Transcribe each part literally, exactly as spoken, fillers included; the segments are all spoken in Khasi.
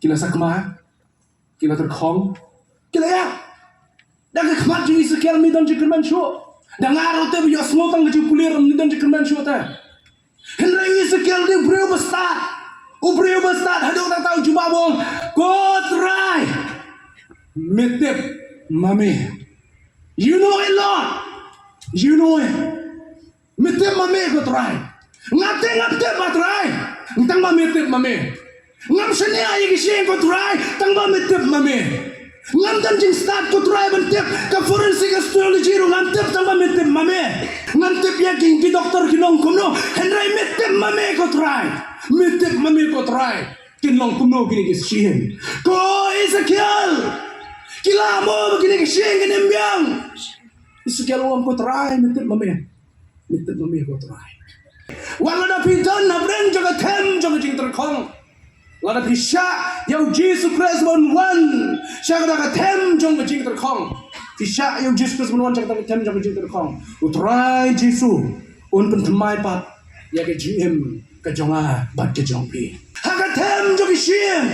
Ki la sakma, ki la tyrkhong, ki la ïap. Da ka khmat jong Ezekiel ym don jingkyrmen shuh. Da nga ruh te ba ïohsngew tang ka jingpulir ym don jingkyrmen shuh te. Hynrei Ezekiel u dei u briew ba stad. U briew ba stad haduh katta u jubab u ong, ko Trai, me tip ma me. You know it, Lord. You know it. Me tip ma me ko Trai. Nga te ngam tip ma Trai. Tang ba me tip ma me. Ngam shaniah ïa ki shyieng ko Trai, tang ba me tip ma me. Ngam don jingstad ko Trai ban tip, ka forensic astrology ruh ngam tip, tang ba me tip ma me. Ngam tip ïa ki, ki doktor kin ong kumno, hynrei me tip ma me ko Trai. Me tip ma me ko Trai. Kin long kumno kine ki shyieng. Ko Ezekiel, ki lah mo ba kine ki shyieng kin im biang. Ezekiel u ong ko Trai, me tip ma me. Me tip ma me ko Trai. Wat lada phi don hapdeng jong ka them jong ka jingtyrkhong, lada phi shah ïa u Jisu Khrist ban wan sha kata ka them jong ka jingtyrkhong, phi shah ïa u Jisu Khrist ban wan sha kata ka them jong ka jingtyrkhong, u Trai Jisu un pynthymmai pat ïa ka jingim ka jong nga bad ka jong phi. Ha ka them jong ki shyieng,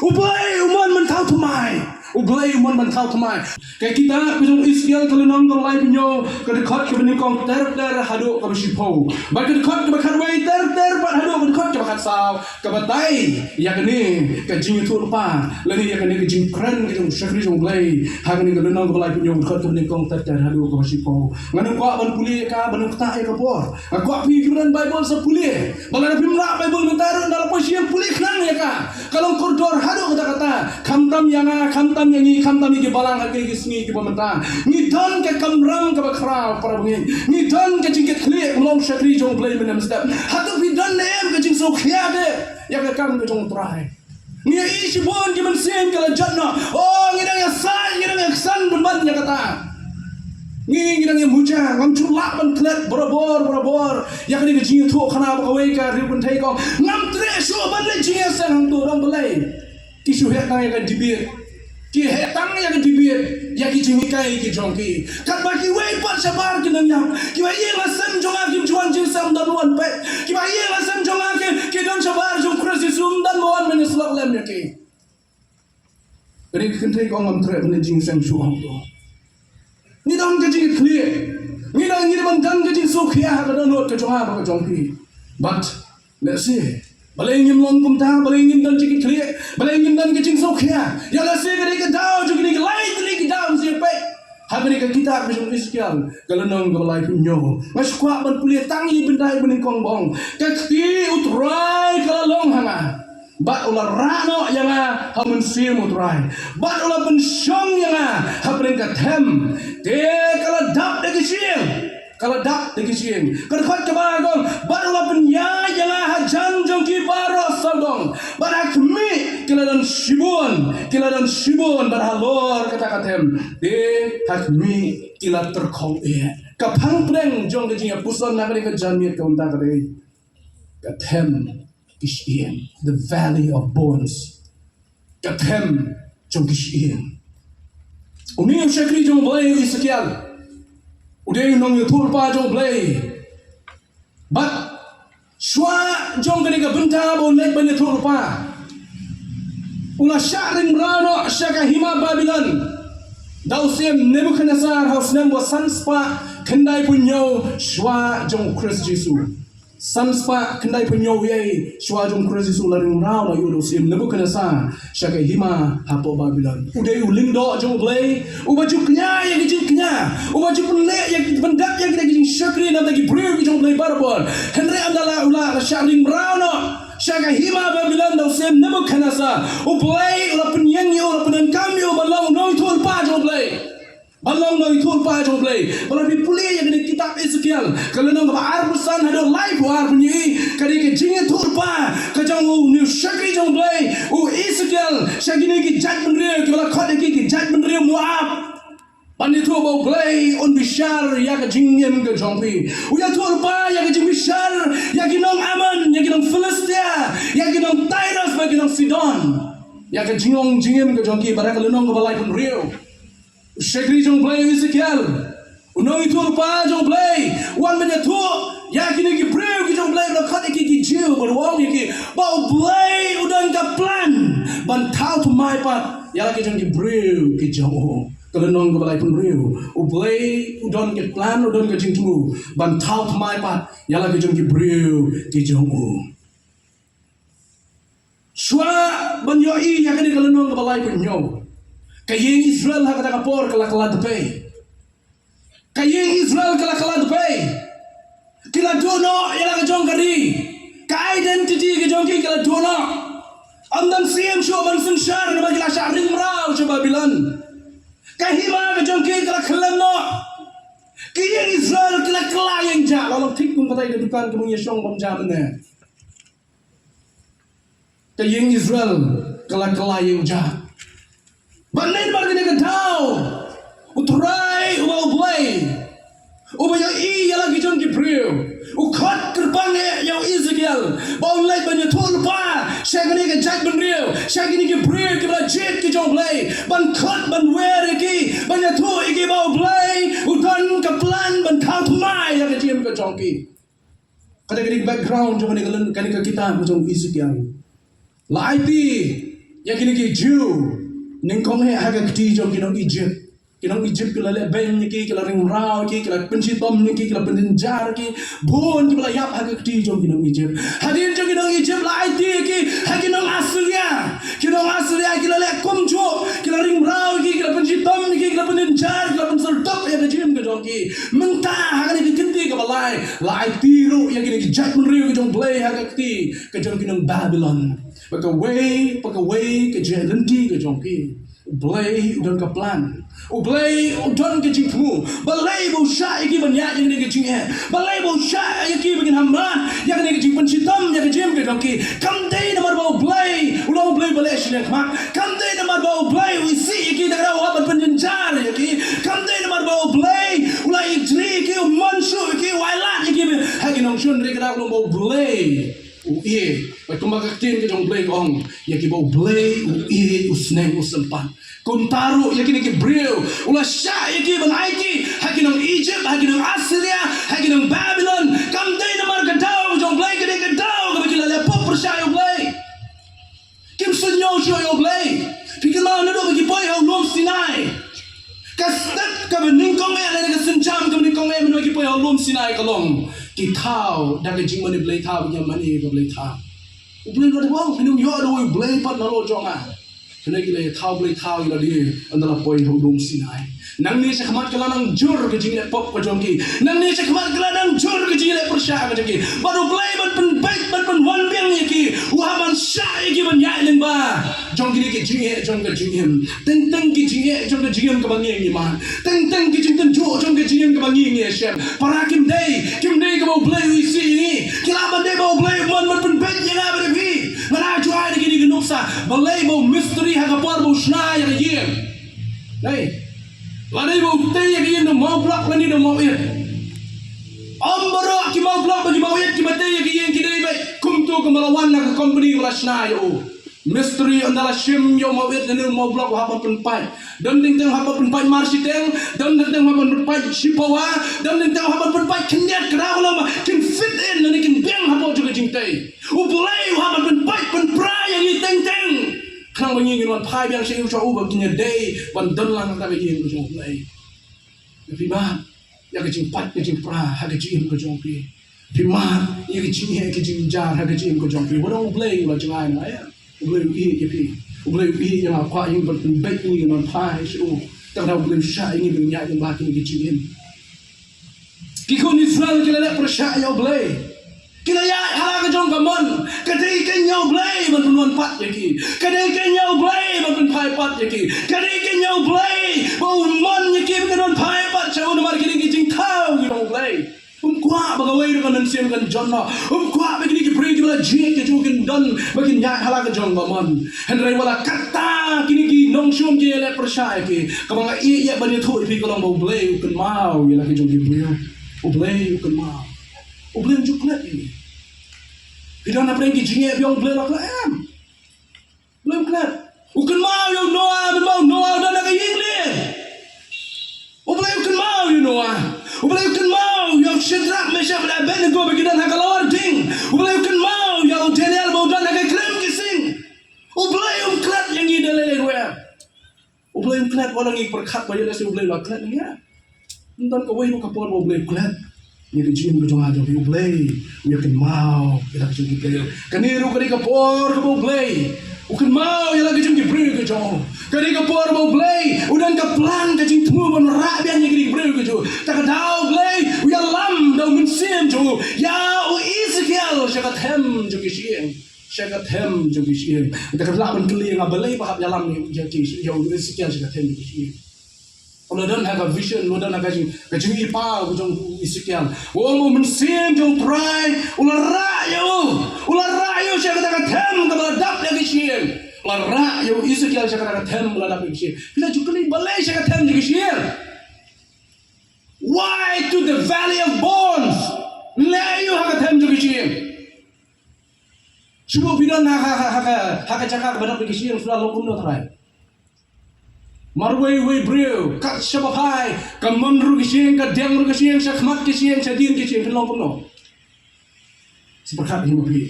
U Blei u mon ban thaw thymmai. U Blei u mon ban thaw thymmai. Ka kitab ka jong Ezekiel ka lynnong kaba laiphew hynñiew, ka dkhot kaba nyngkong ter ter haduh kaba shiphew, bad ka dkhot kaba khatwei ter ter pat haduh ka dkhot kaba khatsaw, ka batai ïa kane ka jingïathuhlypa lane ïa kane ka jingkren ka jong u shakri jong U Blei. Ha kane ka lynnong kaba laiphew hynñiew, ka dkhot kaba nyngkong ter ter haduh kaba shiphew. Ngan ym kwah ban pule ïa ka, ban ym ktah ïa ka por. Nga kwah phi kiba don Baibl sa pule. Ba lada phim lah Baibl mynta ruh, ynda la poi sha ïing pule khnang ïa ka. Ka long kordor haduh katta katta. Khamtam ïa nga, khamtam ïa ngi, khamtam ïa ki balang ha kine ki sngi kiba mynta. Ngi don ka kamram kaba khraw para bangeit. Ngi don ka jingkitkhlieh, ngi long shakri jong U Blei mynne mynstep. Hato phi don ne em ka jingsngewkhia de ïa ka kam ka jong U Trai? Ngi ïohi shibun ki mynsiem ki la jot noh. Oh, ngi dang ïasaid, ngi dang ïaksan pynban ïa kata. Ngi, ngi dang ïamuja, ngam ju lah ban klet barabor, barabor ïa kane ka jingïathuhkhana ba kawei ka riew kynthei ka ong, ngam treh shuh ban leit jingïaseng hangto, dang balei? Ki shu heh tang ïa ka debate. Ki heh tang ïa ka debate ïa ki jinghikai ki jong ki. Katba kiwei pat shabar ki nongïap, kiba ïeng ha sem jong nga kim ju wan jingïaseng, ym don ba wan peit. Kiba ïeng ha sem jong nga ki, ki don shabar jong U Khrist Jisu, ym don ba wan ban ïasyllok lem ïa ki. Kane ka kynthei ka ong, ngam treh ban leit jingïaseng shuh hangto. Ngi don ka jingkitkhlieh. Ngi don, ngi don ka jingsngewkhia ha ka dohnud ka jong nga bad ka jong phi. But lehse, balei ngim long kumta, balei ngim don jingkitkhlieh, balei ngim don ka jingsngewkhia? Ïa lehse ka dei ka daw jong kine ki lai tylli ki daw, lehse, peit. Ha kane ka kitab ka jong Ezekiel, ka lynnong kaba laiphew hynñiew, nga shu kwah ban pule tang ïa i bynta ba nyngkong ba ong, ka kti U Trai ka la long ha nga, bad u la rah noh ïa nga ha u Mynsiem U Trai, bad u la pynshong ïa nga hapdeng ka them, te ka la dap da ki shyieng. Ka la dap da ki shyieng. Ka dkhot kaba ar ka ong, bad u la pynïaid ïa nga hajan jong ki baroh sawdong. Bad ha khmih ki la don shibun, ki la don shibun, bad halor kata ka them, te ha khmih ki la tyrkhong eh. Ka phang pdeng jong ka jingïapuson na kane ka janmiet ka mynta ka dei ka them ki shyieng, the valley of bones. Ka them jong ki shyieng. Une u shakri jong U Blei u Ezekiel, u dei u nongïathuhlypa jong U Blei. Bad shuwa jong kane ka bynta ba u leit ban ïathuhlypa, u la shah ring mraw noh sha ka hima Babilon da u syiem Nebukhadnessar ha u snem ba san spah khyndai phew hynñiew shuwa jong U Khrist Jisu. San spah khyndai phew hynñiew ïa shuwa jong U Khrist Jisu, la ring mraw noh ïa u da u syiem Nebukhadnessar sha ka hima hapoh Babilon. U dei u lyngdoh jong U Blei, uba ju kñia ïa ki jingkñia, uba ju pynleh ïa ki, pyndap ïa ki, ïa ki jingshakri na bynta ki briew ki jong U Blei barabor. Hynrei ynda la u la shah ring mraw noh sha ka hima Babilon da u syiem Nebukhadnessar, U Blei u la pynïeng ïa u, u la pyndonkam ïa u ban long u nongïathuhlypa jong U Blei. Ban long u nongïathuhlypa jong U Blei. Ba lada phi pule ïa kane ka kitab Ezekiel, ka lynnong kaba arphew san haduh laiphew ar, phin ïohi ka dei ka jingïathuhlypa ka jong une u shakri jong U Blei, u Ezekiel, sha kine ki jaitbynriew kiba la khot ïa ki, ki jaitbynriew Moab, ban ïathuh ba U Blei un bishar ïa ka jingim ka jong phi. U ïathuhlypa ïa ka jingbishar ïa ki nong Ammon, ïa ki nong Philistia, ïa ki nong Tyrus bad ki nong Sidon, ïa ka jinglong jingim ka jong ki. Bad ha ka lynnong kaba laiphew hynriew, u shakri jong U Blei u Ezekiel, u nongïathuhlypa jong U Blei, u wan ban ïathuh ïa kine ki briew ki jong U Blei ba la khot ïa ki, ki Jiw, bad u ong ïa ki ba U Blei u don ka plan ban thaw thymmai pat ïa la ki jong ki briew ki jong u. Ka lynnong kaba laiphew hynriew. U Blei u don ka plan, u don ka jingthmu ban thaw thymmai pat ïa la ki jong ki briew ki jong u. Shuwa ban ïohi ïa kane ka lynnong kaba laiphew hynñiew, ka ïing Israel ha kata ka por ka la kylla dpei. Ka ïing Israel ka la kylla dpei. Ki la duh noh ïa la ka jong ka ri. Ka identity ka jong ki ka la duh noh. Ym don siem shuh ban synshar namar ki la shah ring mraw sha Babilon. Ka hima ka jong ki ka la khyllem noh. Ka ïing Israel ka la kylla ïeng jah. La long thik kum katai ka dukan ka mung ïa shong bam jah mynne. Ka ïing Israel ka la kylla ïeng jah. Bad namar kane ka daw, U Trai uba U Blei uba ïohi ïa la ki jong ki briew, u khot kyrpang ïa u Ezekiel ba un leit ban ïathuh lypa sha kane ka jaitbynriew, sha kine ki briew kiba la jied ki jong U Blei, ban khot ban wer ïa ki, ban ïathuh ïa ki ba U Blei u don ka plan ban thaw thymmai ïa ka jingim ka jong ki. Kata ka dei ka background jong kane ka lyn-, kane ka kitab jong u Ezekiel. La aiti ïa kine ki Jiw nyngkong eh ha ka kti jong ki nong Ijipt. Ki nong Ijipt ki la leh beiñ ïa ki, ki la ring mraw ïa ki, ki la pynshitom ïa ki, ki la pynjynjar ïa ki. Bun kiba la ïap ha ka kti jong ki nong Ijipt. Hadien jong ki nong Ijipt la aiti ïa ki ha ki nong Assyria. Ki nong Assyria ki la leh kumjuh, ki la ring mraw ïa ki, ki la pynshitom ïa ki, ki la pynjynjar, ki la pynsyrtok ïa ka jingim ka jong ki. Mynta ha kane ka kynti kaba lai, la aiti ruh ïa kine ki jaitbynriew ka jong U Blei ha ka kti ka jong ki nong Babilon. Ba kawei pa kawei ka jingïaid lynti ka jong ki, U Blei u don ka plan. U Blei u don ka jingthmu. Balei ba u shah ïa ki ban ïaid ïa kane ka jingeh? Balei ba u shah ïa ki ba kin hamrat ïa kane ka jingpynshitom ïa ka jingim ka jong ki? Kam dei namar ba U Blei u long U Blei ba leh shiliang khmat. Kam dei namar ba U Blei u isih ïa ki da kaba u hap ban pynjynjar ïa ki. Kam dei namar ba U Blei u la ïeit ïa ki, u mon shuh ïa ki, u ailad ïa ki ha ki nongshun, hynrei ka daw ka long ba U Blei u ïeit. Bad kumba ka ktien ka jong U Blei ka ong, ïa kiba U Blei u ïeit, u sneng, u sympat. Kumta ruh ïa kine ki briew u la shah ïa ki ban aiti ha ki nong Ijipt, ha ki nong Assyria, ha ki nong Babilon. Kam dei namar ka daw ka jong U Blei, ka dei ka daw kaba ki la leh pop pyrshah ïa U Blei. Kim sngew shuh ïa U Blei. Phi kynmaw naduh ba ki poi ha u lum Sinai, ka step kaba nyngkong eh lane ka sienjam kaba nyngkong eh mynba ki poi ha u lum Sinai ka long, ki thaw da ka jingmane blei thaw, ba ki ïa mane ïa ka blei thaw. U Blei u la dep ong, phin ym ïoh da uwei u blei pat nalor jong nga. Kane ki la ïa thaw blei thaw ïa lade ynda la poi ha u lum Sinai. Nangne shakhmat ka la nang jur ka jingleh pop ka jong ki. Nangne shakhmat ka la nang jur ka jingleh pyrshah ka jong ki. Bad U Blei ban pynbeit, ban pynwan biang ïa ki, u hap ban shah ïa ki ban ïaid lyngba jong kine ki jingeh jong ka jingim. Teng teng ki jingeh jong ka jingim kaba ngi ngi mad. Teng teng ki jingtynjuh jong ka jingim kaba ngi ngi shem. Para, kim dei, kim dei kaba U Blei u isih ïa ngi. Ki lah ban dei ba U Blei u mon ban pynbeit ïa nga bad ïa phi. Nga la ju ai da kine ki nuksa balei ba u mistri ha ka por ba u shna ïa ka ïing, dei, lane ba u tei ïa ka ïing da u mawblok lane da u mawiet. Ym baroh ki mawblok bad ki mawiet kiba tei ïa ka ïing ki dei beit kumto, kumba la wan na ka kompani ba la shna ïa u. Mistri ynda la shim ïa u mawiet lane u mawblok u hap ban pynpait. Don teng teng u hap ban pynpait mar shiteng, don teng teng u hap ban pynpait shipawa, don teng teng u hap ban pynpait khyndiat, ka daw ka long ba kin fit in lane kin biang hapoh jong ka jingtei. U Blei u hap ban pynpait pynpra ïa ngi teng teng khnang ba ngi ngin wan phai biang sha u, sha u ba kin ïadei ban don lang ha ka ïing ka jong U Blei. Phi mad ïa ka jingpait ka jingpra ha ka jingim ka jong phi. Phi mad ïa ka jingeh ka jingjynjar ha ka jingim ka jong phi. Wat ong U Blei u la jngai na ïa. U Blei u ïeit ïa phi. U Blei u ïeit ïa nga, u kwah ïa ngi ban pynbeit ïa ngi ban phai sha u. Tang da U Blei u shah ïa ngi ban ïaid lyngba kine ki jingim. Ki khun Israel ki la leh pyrshah ïa U Blei. Ki la ïaid ha la ka jong ka mon. Ka dei keiñ ïa U Blei ban pynwan pat ïa ki. Ka dei keiñ ïa U Blei ban pynphai pat ïa ki. Ka dei keiñ ïa U Blei ba u mon ïa ki ban pynwan phai pat sha u namar kine ki jingthaw ki jong U Blei. Um kwah ba kawei ruh ka mynsiem kan jot noh. Um kwah ba kine ki briew kiba la jied ka jong u kin don ba kin ïaid ha la ka jong ka mon. Hynrei wat la katta kine ki nongshun ki ïaleh pyrshah ïa ki. Kaba nga ïeit ïa ban ïathuh ïa phi ka long ba U Blei u kynmaw ïa la ka jong ki briew. U Blei u kynmaw. U Blei um ju klet ïa ngi. Phi don hapdeng ki jingeh phi ong U Blei la klet, em. U Blei um klet. U kynmaw ïa u Noah, mynba u Noah u don ha ka ïing lieng. U Blei u kynmaw ïa u Noah. U Blei u kynmaw ïa u Shadrach, Meshach bad Abednego ba ki don ha ka lawar ding. U Blei u kynmaw ïa u Daniel ba u don ha ka krem ki sing. U Blei um klet Lada ngi pyrkhat ba ïa lehse U Blei u la klet ïa ngi, ym don kawei ruh ka por ba U Blei u klet ïa ka jingim ka jong nga jong phi. U Blei u ïa kynmaw ïa la ka jong ki briew. Kane ruh ka dei ka por kaba U Blei u kynmaw ïa la ka jong ki briew ka jong u. Ka dei ka por ba U Blei u don ka plan ka jingthmu ban rah biang ïa ki briew ka jong u. Ta ka daw U Blei u ïalam da U Mynsiem jong u ïa u Esekiel sha ka them jong ki shyieng. Sha ka them jong ki shyieng. Te ka lah ban kylli ïa nga, balei ba hap ïalam ïa ki, ïa u Esekiel sha ka them jong ki shyieng? U la don ha ka vision, u la don ha ka jing, ka jingïohi paw ka jong u Esekiel. U ong ba U Mynsiem jong U Trai u la rah ïa u, u la rah ïa u sha kata ka them kaba la dap ïa ki shyieng. U la rah ïa u Esekiel sha kata ka them kaba la dap ïa ki shyieng. Phi la ju kylli balei sha ka them jong ki shyieng? Why to the valley of bones? Leh ïa u ha ka them jong ki shyieng. Shu phi don ha, ha, ha, ha, ha ka jaka kaba dap ïa ki shyieng, shu la long kumno trai. Marwei wei briew, kat shaba phai, ka mon ruh ki shyieng, ka diang ruh ki shyieng, sha khmat ki shyieng, sha dien ki shyieng, phin long kumno? Sa pyrkhat hi ma phi.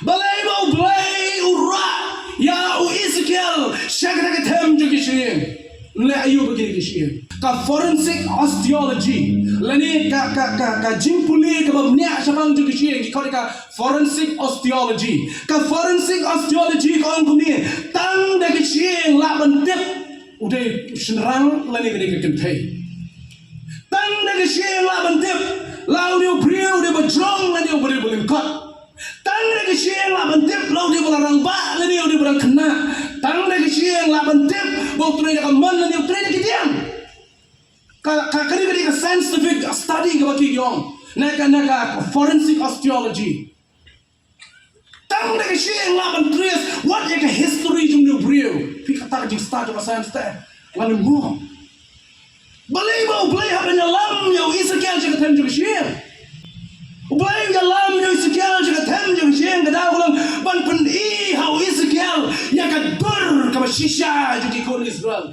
Balei ba U Blei u rah ïa u Esekiel sha kata ka them jong ki shyieng? Leh ïa u ba kine ki shyieng. Ka forensic osteology lane ka, ka, ka, ka jingpule kaba bniah shaphang jong ki shyieng ki khot ka forensic osteology. Ka forensic osteology ka ong kumne, tang da ki shyieng lah ban tip u dei shynrang lane ka dei ka kynthei. Tang da ki shyieng lah ban tip la u dei u briew u dei ba jrong lane u dei ba lyngkot. Tang da ki shyieng lah ban tip la u dei ba la rangbah lane u dei ba la khynnah. Tang da ki shyieng lah ban tip ba u trei da ka mon lane u trei da ki diang. Ka, ka, ka dei, ka dei ka scientific study kaba ki ong na ka, na ka forensic osteology. Tang da ki shyieng lah ban trace wat ïa ka history jong u briew. Phi, kata ka jingstad jong ka science te ngan ym mo. Balei ba U Blei hap ban ïalam ïa u Esekiel sha ka them jong ki shyieng? U Blei u ïalam ïa u Esekiel sha ka them jong ki shyieng, ka daw ka long ban pyni ha u Esekiel ïa ka dur kaba shisha jong ki khun Israel.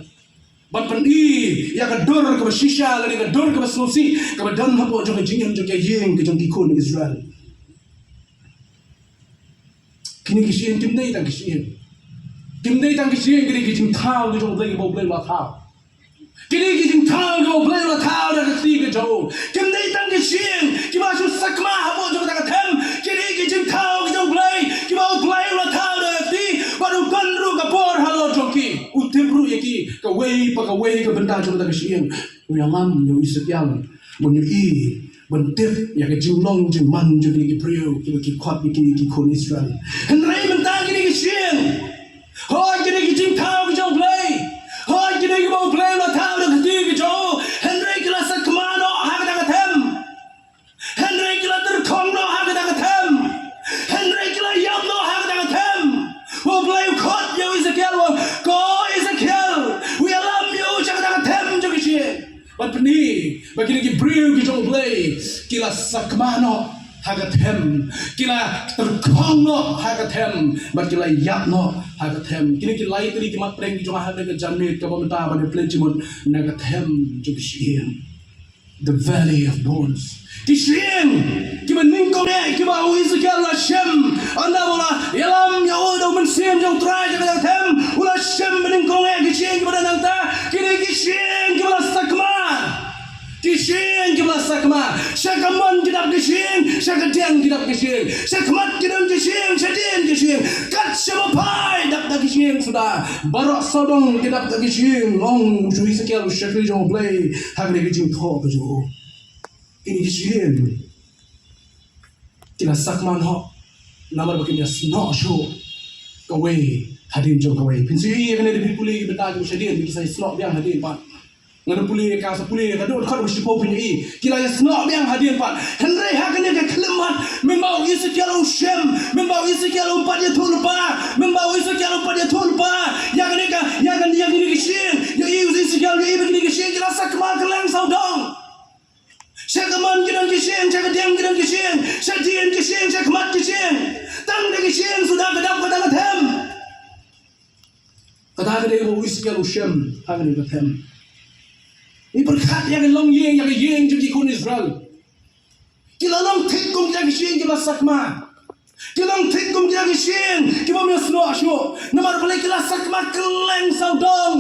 Ban pyni ïa ka dur kaba shisha lane ka dur kaba sngewsih kaba don hapoh jong ka jingim jong ka ïing ka jong ki khun Israel. Kine ki shyieng kim dei tang ki shyieng. Kim dei tang ki shyieng, ki dei ki jingthaw ki jong U Blei kiba U Blei u la thaw. Ki dei ki jingthaw kiba U Blei u la thaw da ka kti ka jong u. Kim dei tang ki shyieng kiba shu sakma hapoh jong kata ka them. Ki dei ki jingthaw ki jong U Blei kiba U Blei u la thaw da ka kti. Bad u don ruh ka bor halor jong ki. U tip ruh ïa ki kawei pa kawei ka bynta jong kata ka shyieng. U ïalam ïa u Esekiel ban ïohi, ban tip ïa ka jinglong jingman jong kine ki briew kiba ki khot ïa kine ki khun Israel. Hynrei mynta kine ki shyieng, hooid, kine ki jingthaw ki jong U Blei, hooid, kine kiba U Blei u la thaw da ka kti ka jong u, hynrei ki la sakma noh ha kata ka them. Hynrei ki la tyrkhong noh ha kata ka them. Hynrei ki la ïap noh ha kata ka them. U Blei u khot ïa u Esekiel, u ong, ko Esekiel, u ïalam ïa u sha kata ka them jong ki shyieng. Ban pyni ba kine ki briew ki jong U Blei ki la sakma noh ha ka them, ki la tyrkhong noh ha ka them, bad ki la ïap noh ha ka them. Kine ki lai tylli ki mat pdeng ki jong nga ha kane ka janmiet kaba mynta ban ïa pynleit jingmut na ka them jong ki shyieng. The valley of bones. Ki shyieng kiba nyngkong eh kiba u Esekiel u la shem ynda u la ïalam ïa u da u Mynsiem jong U Trai sha kata ka them, u la shem ba nyngkong eh ki shyieng kiba don hangta ki dei ki shyieng kiba la sakma. Ki shyieng kiba la sakma. Sha ka mon ki dap ki shyieng, sha ka diang ki dap ki shyieng, sha khmat ki don ki shyieng, sha dien ki shyieng. Kat shaba phai dap da ki shyieng suda. Baroh sawdong ki dap da ki shyieng, ong u Esekiel u shakri jong U Blei ha kane ka jingthoh ka jong u. Kine ki shyieng ki la sakma noh namar ba kin ïasnoh shuh kawei hadien jong kawei. Phin sa ïohi ïa kane da phi pule ki bynta jong shadien, ki sa ïasnoh biang hadien pat. Nga da pule ka, sa pule ka, dei khot ba shiphew phin ïohi. Ki la ïasnoh biang hadien pat. Hynrei ha kane ka khyllipmat, mynba u Esekiel u shem, mynba u Esekiel um pat ïathuh lypa, mynba u Esekiel um pat ïathuh lypa ïa kane ka, ïa kane, ïa kine ki shyieng, ïohi u Esekiel, ïohi ba kine ki shyieng ki la sakma kylleng sawdong. Sha ka mon ki don ki shyieng, sha ka diang ki don ki shyieng, sha dien ki shyieng, sha khmat ki shyieng. Tang da ki shyieng suda ka dap kata ka them. Kata ka dei ba u Esekiel u shem ha kane ka them. Ngi pyrkhat ïa ka longïing, ïa ka ïing jong ki khun Israel. Ki la long thik kum kita ki shyieng kiba sakma. Ki long thik kum kita ki shyieng kiba ym ïasnoh shuh. Namar balei? Ki la sakma kylleng sawdong.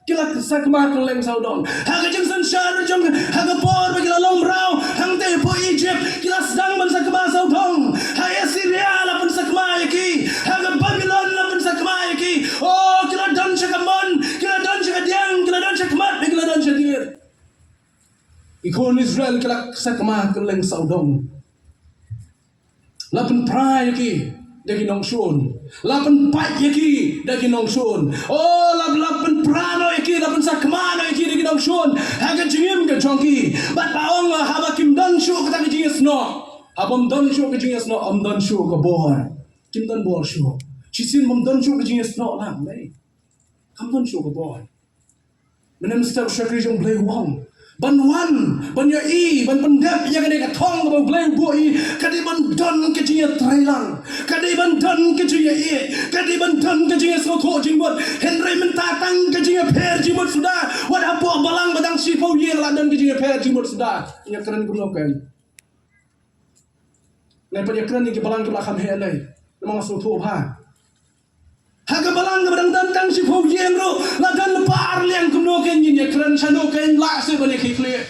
Ki la sakma kylleng sawdong. Ha ka jingsynshar jong, ha ka por ba ki la long mraw hangtei hapoh Egypt, ki la sdang ban sakma sawdong. Ha Assyria la pynsakma ïa ki. Ha ka Babylon la pynsakma ïa ki. Oh, ki la don sha ka mon, ki la don sha ka diang, ki la don sha khmat, ki la don sha dier. Ki khun Israel ki la sakma kylleng sawdong. La pynpra ïa ki da ki nongshun. La pynpait ïa ki da ki nongshun. Oh, la, la pynpra noh ïa ki, la pynsakma noh ïa ki da ki nongshun ha ka jingim ka jong ki. Bad ba ong, haba kim don shuh kata ka jingïasnoh, haba ym don shuh ka jingïasnoh, ym don shuh ka bor. Kim don bor shuh. Shisien ba ym don shuh ka jingïasnoh lang, ne? Kam don shuh ka bor. Mynne mynstep u shakri jong U Blei u ong ban wan, ban ïohi, ban pyndep ïa kane ka thong kaba U Blei u buh ïa i. Ka dei ban don ka jingïatreilang, ka dei ban don ka jingïaieit, ka dei ban don ka jingïasngewthuh jingmut. Hynrei mynta tang ka jingïapher jingmut suda. Wat hapoh balang ba dang shiphew ïing la don ka jingïapher jingmut suda. Ïa kren kumno kein. Ngan pat ïakren ïa ki balang kiba la kham heh lei. Namar nga sngewthuh bha. Ha ka balang kaba dang don tang shiphew ïing ruh la don lypa ar liang, kumno kein ngin ïakren, shano kein, lah shuh ban ïakhih khlieh.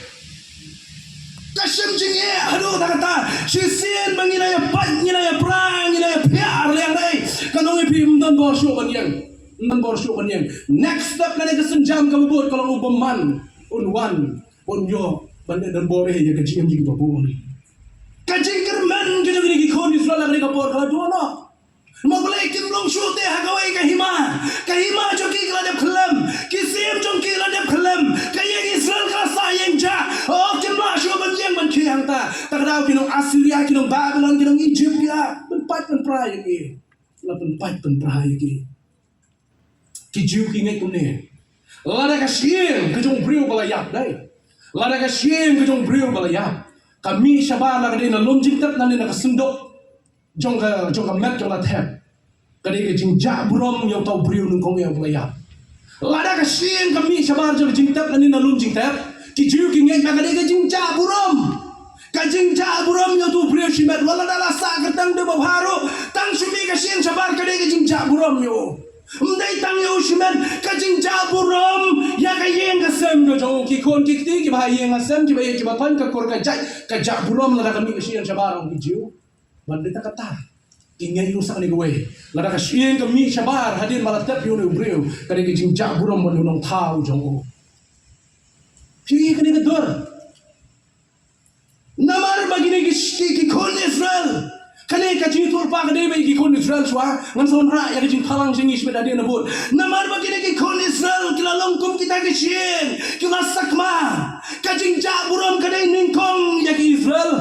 Ka shim jingeh haduh katta katta. Shisien ba ngi la ïapait, ngi la ïapra, ngi la ïaphiah ar liang, dei. Kan ong ïa phi, ym don bor shuh ban ïeng. Ym don bor shuh ban ïeng. Next step lane ka sienjam kaba bud ka long u bymman un wan ban ïoh ban leh donbor ïa ka jingim jong kiba bun. Ka jingkyrmen ka jong kine ki khun Israel ha kane ka por ka la duh noh. Namar balei? Kim long shuh te ha kawei ka hima. Ka hima jong ki ka la dep khyllem. Ki siem jong ki la dep khyllem. Ka ïing Israel ka la sah ïeng jah. Oh, kim lah shuh ban ïeng ban khie hangta. Te ka daw ki nong Assyria, ki nong Babylon, ki nong Egypt ki la pynpait pynpra ïa ki. La pynpait pynpra ïa ki. Ki Jiw ki ngeit kumne. Lada ka shyieng ka jong u briew ba la ïap, dei. Lada ka shyieng ka jong u briew ba la ïap, ka mih shabar la ka dei na lum jingtep, na, na ka synduk jong ka, jong ka met kaba la thep. Ka dei ka jingjah burom ïa uta u briew nyngkong ïa uba la ïap. Lada ka shyieng ka mih shabar jong ka jingtep, na, na lum jingtep, ki Jiw ki ngeit ba ka dei ka jingjah burom. Ka jingjah burom ïa utu u briew shimet, wat lada la sah kyrteng da ba bha ruh, tang shu mih ka shyieng shabar ka dei ka jingjah burom ïa u. Ym dei tang ïa u shimet, ka jingjah burom ïa ka ïing ka sem ka jong u. Ki khun ki kti kiba ha ïing ha sem, kiba ïeit kiba pan, ka kur ka jait, ka jah burom lada ka mih ka shyieng shabar, ong ki Jiw. Bad dei tang kata, ki ngeit ruh sa kane kawei. Lada ka shyieng ka mih shabar hadien ba la tep ïa une u briew, ka dei ka jingjah burom bad u nongthaw jong u. Phi i kane ka dur. Namar ba kine ki, ki, ki khun Israel. Kane ka jingïathuhlypa ka dei ba ki khun Israel shuwa. Ngan sa wanrah ïa ka jingphalang jong ngi shimet hadien nabud. Namar ba kine ki khun Israel ki la long kum kita ki shyieng, ki la sakma. Ka jingjah burom ka dei nyngkong ïa ki Israel.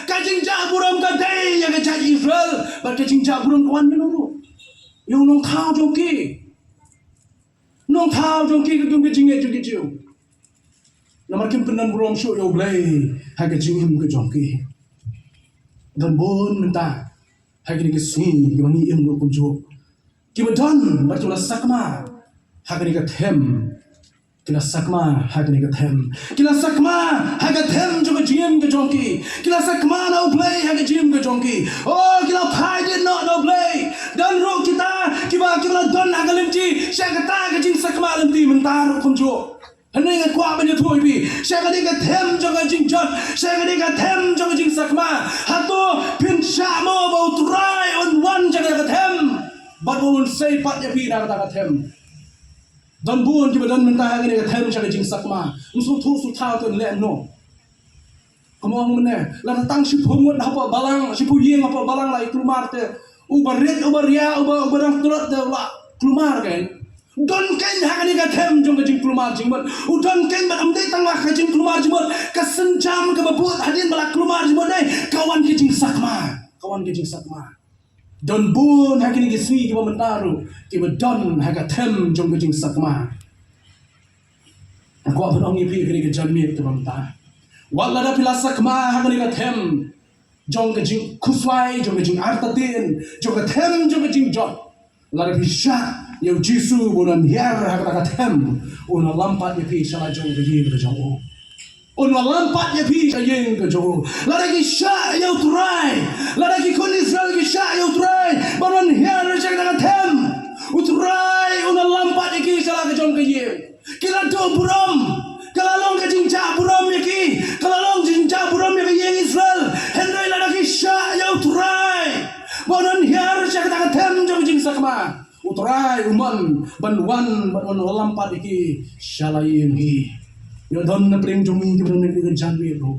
Ka jingjah burom ka dei ïa ka jait Israel. Bad ka jingjah burom ka wan ïa uno ruh? Ïa u nongthaw jong ki. Nongthaw jong ki, ka kum ka jingngeit jong ki Jiw. Namar kim pyndon burom shuh ïa U Blei ha ka jingim ka jong ki. Don bun mynta ha kine ki sngi kiba ngi im ruh kumjuh, kiba don bad ki la sakma ha kane ka them. Ki la sakma ha kane ka them. Ki la sakma ha ka them jong ka jingim ka jong ki. Ki la sakma na U Blei ha ka jingim ka jong ki. Oh, ki la phai dien noh na U Blei. Don ruh kita kiba, kiba la don ha ka lynti sha kata ka jingsakma lynti mynta ruh kumjuh. Hynrei nga kwah ban ïathuh ïa phi, sha kane ka them jong ka jingjot, sha kane ka them jong ka jingsakma, hato phin shah mo ba U Trai un wan sha kane ka them bad ba un sei pat ïa phi na kata ka them? Don bun kiba don mynta ha kane ka them sha ka jingsakma. Ym sngewthuh sngewthaw te un leh kumno. Kumno mynne, lada tang shiphew ngut hapoh balang, shiphew ïing hapoh balang la ïa kulmar te, uba rit, uba ria, uba, uba dang tlot te u la kulmar kein. Don kein ha kane ka them jong ka jingkulmar jingmut. U don kein bad ym dei tang ha ka jingkulmar jingmut. Ka sienjam kaba bud hadien ba la kulmar jingmut, dei, ka wan ka jingsakma. Ka wan ka jingsakma. Don bun ha kine ki sngi kiba mynta ruh kiba don ha ka them jong ka jingsakma. Nga kwah ban ong ïa phi ha kane ka janmiet kaba mynta, wat lada phi la sakma ha kane ka them jong ka jingkhuslai, jong ka jingartatien, jong ka them jong ka jingjot, lada phi shah ïa U Jisu ba un wan hiar ha kata ka them, un wan lam pat ïa phi sha la jong ka ïing ka jong u. Un wan lam pat ïa phi sha ïing ka jong u. Lada ki shah ïa U Trai, lada ki khun Israel ki shah ïa U Trai ba un wan hiar sha kata ka them, U Trai un wan lam pat ïa ki sha la ka jong ka ïing. Ki sakma, U Trai u mon ban wan, ban wan wallam pat ïa ki sha la ïing hi. Ïoh don na pdeng jong ngi kiba don na ka janmiet ruh,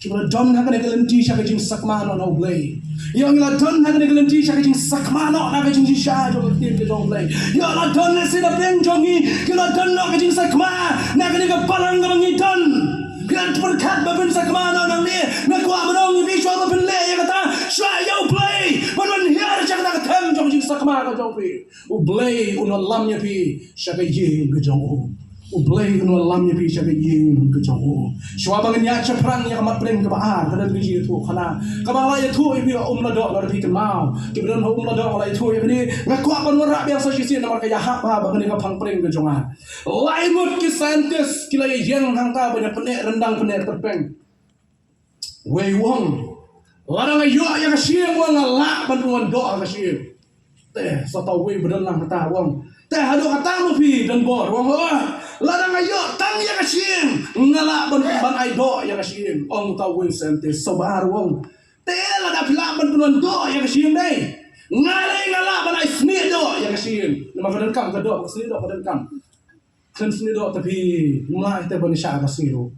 kiba la don ha kane ka lynti sha ka jingsakma noh na U Blei. Ïoh ngi la don ha kane ka lynti sha ka jingsakma noh na ka jingshisha jong ka ktien ka jong U Blei. Ïoh la don na sida pdeng jong ngi, ki la don noh ka jingsakma na kane ka balang kaba ngi don. Ki la pyrkhat ba pynsakma noh nangne. Nga kwah ban ong ïa phi shuwa ba pynleh ïa kata, shuwa ïa U Blei ban wan hiar sha kata ka them jong ka jingsakma ka jong phi. U Blei un wan lam ïa phi sha ka ïing ka jong u. U Blei un wan lam ïa phi sha ka ïing ka jong u. Shuwa ba ngin ïaid shaphrang ïa ka mat pdeng kaba ar, ka don ka jingïathuh khana kaba nga la ïathuh ïa phi ha Umladok, lada phi kynmaw. Kiba don ha Umladok nga la ïathuh ïa phi. Nga kwah ban wanrah biang sa shisien namar ka ïahap bha bad kane ka phang pdeng ka jong nga. Lai ngut ki scientist ki la ïeng hangta ban ïa pyneh ryndang pyneh tyrpeng. Wei u ong, lada nga ïoh ïa ka shyieng, u ong, nga lah ban pynwandoh ha ka shyieng. Te sa uta uwei ba don lang hangta u ong, te haduh katta mo phi don bor? U ong, oh, lada nga ïoh tang ïa ka shyieng, nga lah ban, ban ai doh ïa ka shyieng, ong uta uwei u scientist. Sa uba ar u ong, te lada phi lah ban pynwandoh ïa ka shyieng dei, nga lei nga lah ban ai snieh doh ïa ka shyieng. Namar ka donkam ka doh, ka snieh doh ka donkam. Khlem snieh doh te phi, mlai te ban shah ka snieh doh.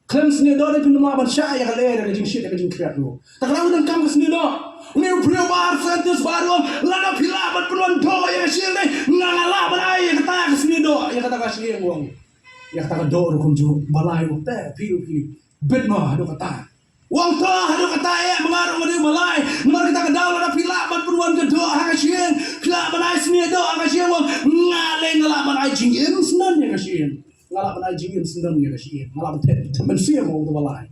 Khlem snieh doh te phin ym lah ban shah ïa ka leh, ïa ka jingshit, ïa ka jingkhriat ruh. Te ka dang donkam ka snieh doh. Une u briew ba ar, scientist ba ar u ong, lada phi lah ban pynwandoh ïa ka shyieng dei, nga nga lah ban ai ïa kata ka snieh doh ïa kata ka shyieng, u ong. Ïa kata ka doh ruh kumjuh. Ba lai u ong, te phi ruh phi bit mo haduh katta? U ong, to haduh katta eh, ma nga ruh nga dei u ba lai. Namar kata ka daw lada phi lah ban pynwan ka doh ha ka shyieng, phi lah ban ai snieh doh ha ka shyieng, u ong, nga lei nga lah ban ai jingim syndon ïa ka shyieng. Nga lah ban ai jingim syndon ïa ka shyieng. Nga lah ban thep, thep mynsiem, ong uta u ba lai.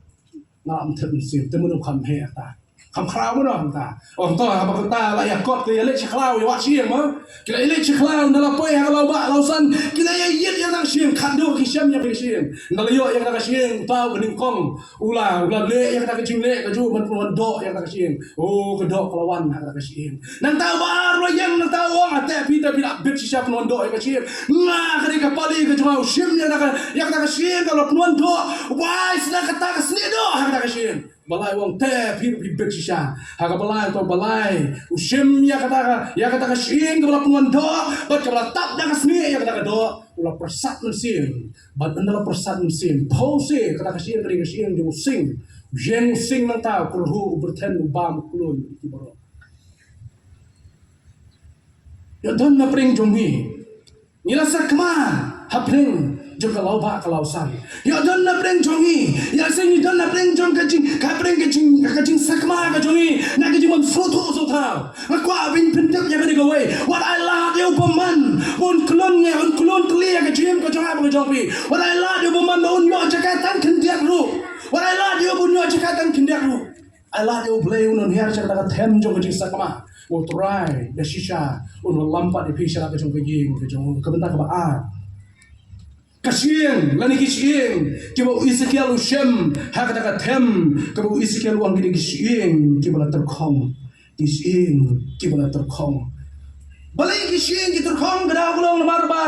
Nga lah ban thep mynsiem. Te mano kham heh ta? Kham khraw mano hangta? Ong to, haba kata la ïa kot te ïa leit sha khlaw ïa wad shyieng mo. Ki la ïa leit sha khlaw, ynda la poi ha ka law bah law san, ki la ïa ïit ïa kata ka shyieng, khatduh ki shem ïa ka shyieng. Ynda la ïoh ïa kata ka shyieng, uta u ba nyngkong u la, u la leh ïa kata ka jingleh kajuh ban pynwandoh ïa kata ka shyieng. Oh, ka doh ka la wan ha kata ka shyieng. Nangta uba ar u la ïeng, nangta u ong, ah, te phi, te phi lah bit shisha pynwandoh ïa ka shyieng. Nga ka dei ka pali ka jong nga, u shim ïa kata ka, ïa kata ka shyieng, ka la pynwandoh. Uba ai shisha kata ka snieh doh ha kata ka shyieng. Ba lai u ong, te phi, phi bit shisha. Ha kaba lai, uta u ba lai u shim ïa kata ka, ïa kata ka shyieng kaba la pynwandoh bad kaba la tap da ka snieh ïa kata ka doh. U la pyrsad mynsiem. Bad ynda la pyrsad mynsiem, phew se kata ka shyieng ka dei ka shyieng jong u sing. U ïeng u sing nangta, u kyrhuh, u byrthen, u bam, u klun, ki baroh. Ïa don na pdeng jong ngi, ngi la sakma hapdeng jong ka law bah ka law san. Ïa don na pdeng jong ngi, ïa seng ngi don na pdeng jong ka jing, ka pdeng ka jing, ka jingsakma ka jong ngi na ka jingbym sngewthuh sngewthaw. Nga kwah ban pyntip ïa kane kawei. Wat ai lad ïa u bymman ba un klun, ïa un klun tylli ïa ka jingim ka jong nga bad ka jong phi. Wat ai lad ïa u bymman ba un ïoh jaka tang khyndiat ruh. Wat ai lad ïa u ba un ïoh jaka tang khyndiat ruh. Ai lad ïa U Blei un wan hiar sha kata ka them jong ka jingsakma. U Trai da shisha un wan lam pat ïa phi sha la ka jong ka ïing ka jong u. Ka bynta kaba ar, ka shyieng lane ki shyieng kiba u Esekiel u shem ha kata ka them, kaba u Esekiel u ong ki dei ki shyieng kiba la tyrkhong. Ki shyieng kiba la tyrkhong. Balei ki shyieng ki tyrkhong? Ka daw ka long namar ba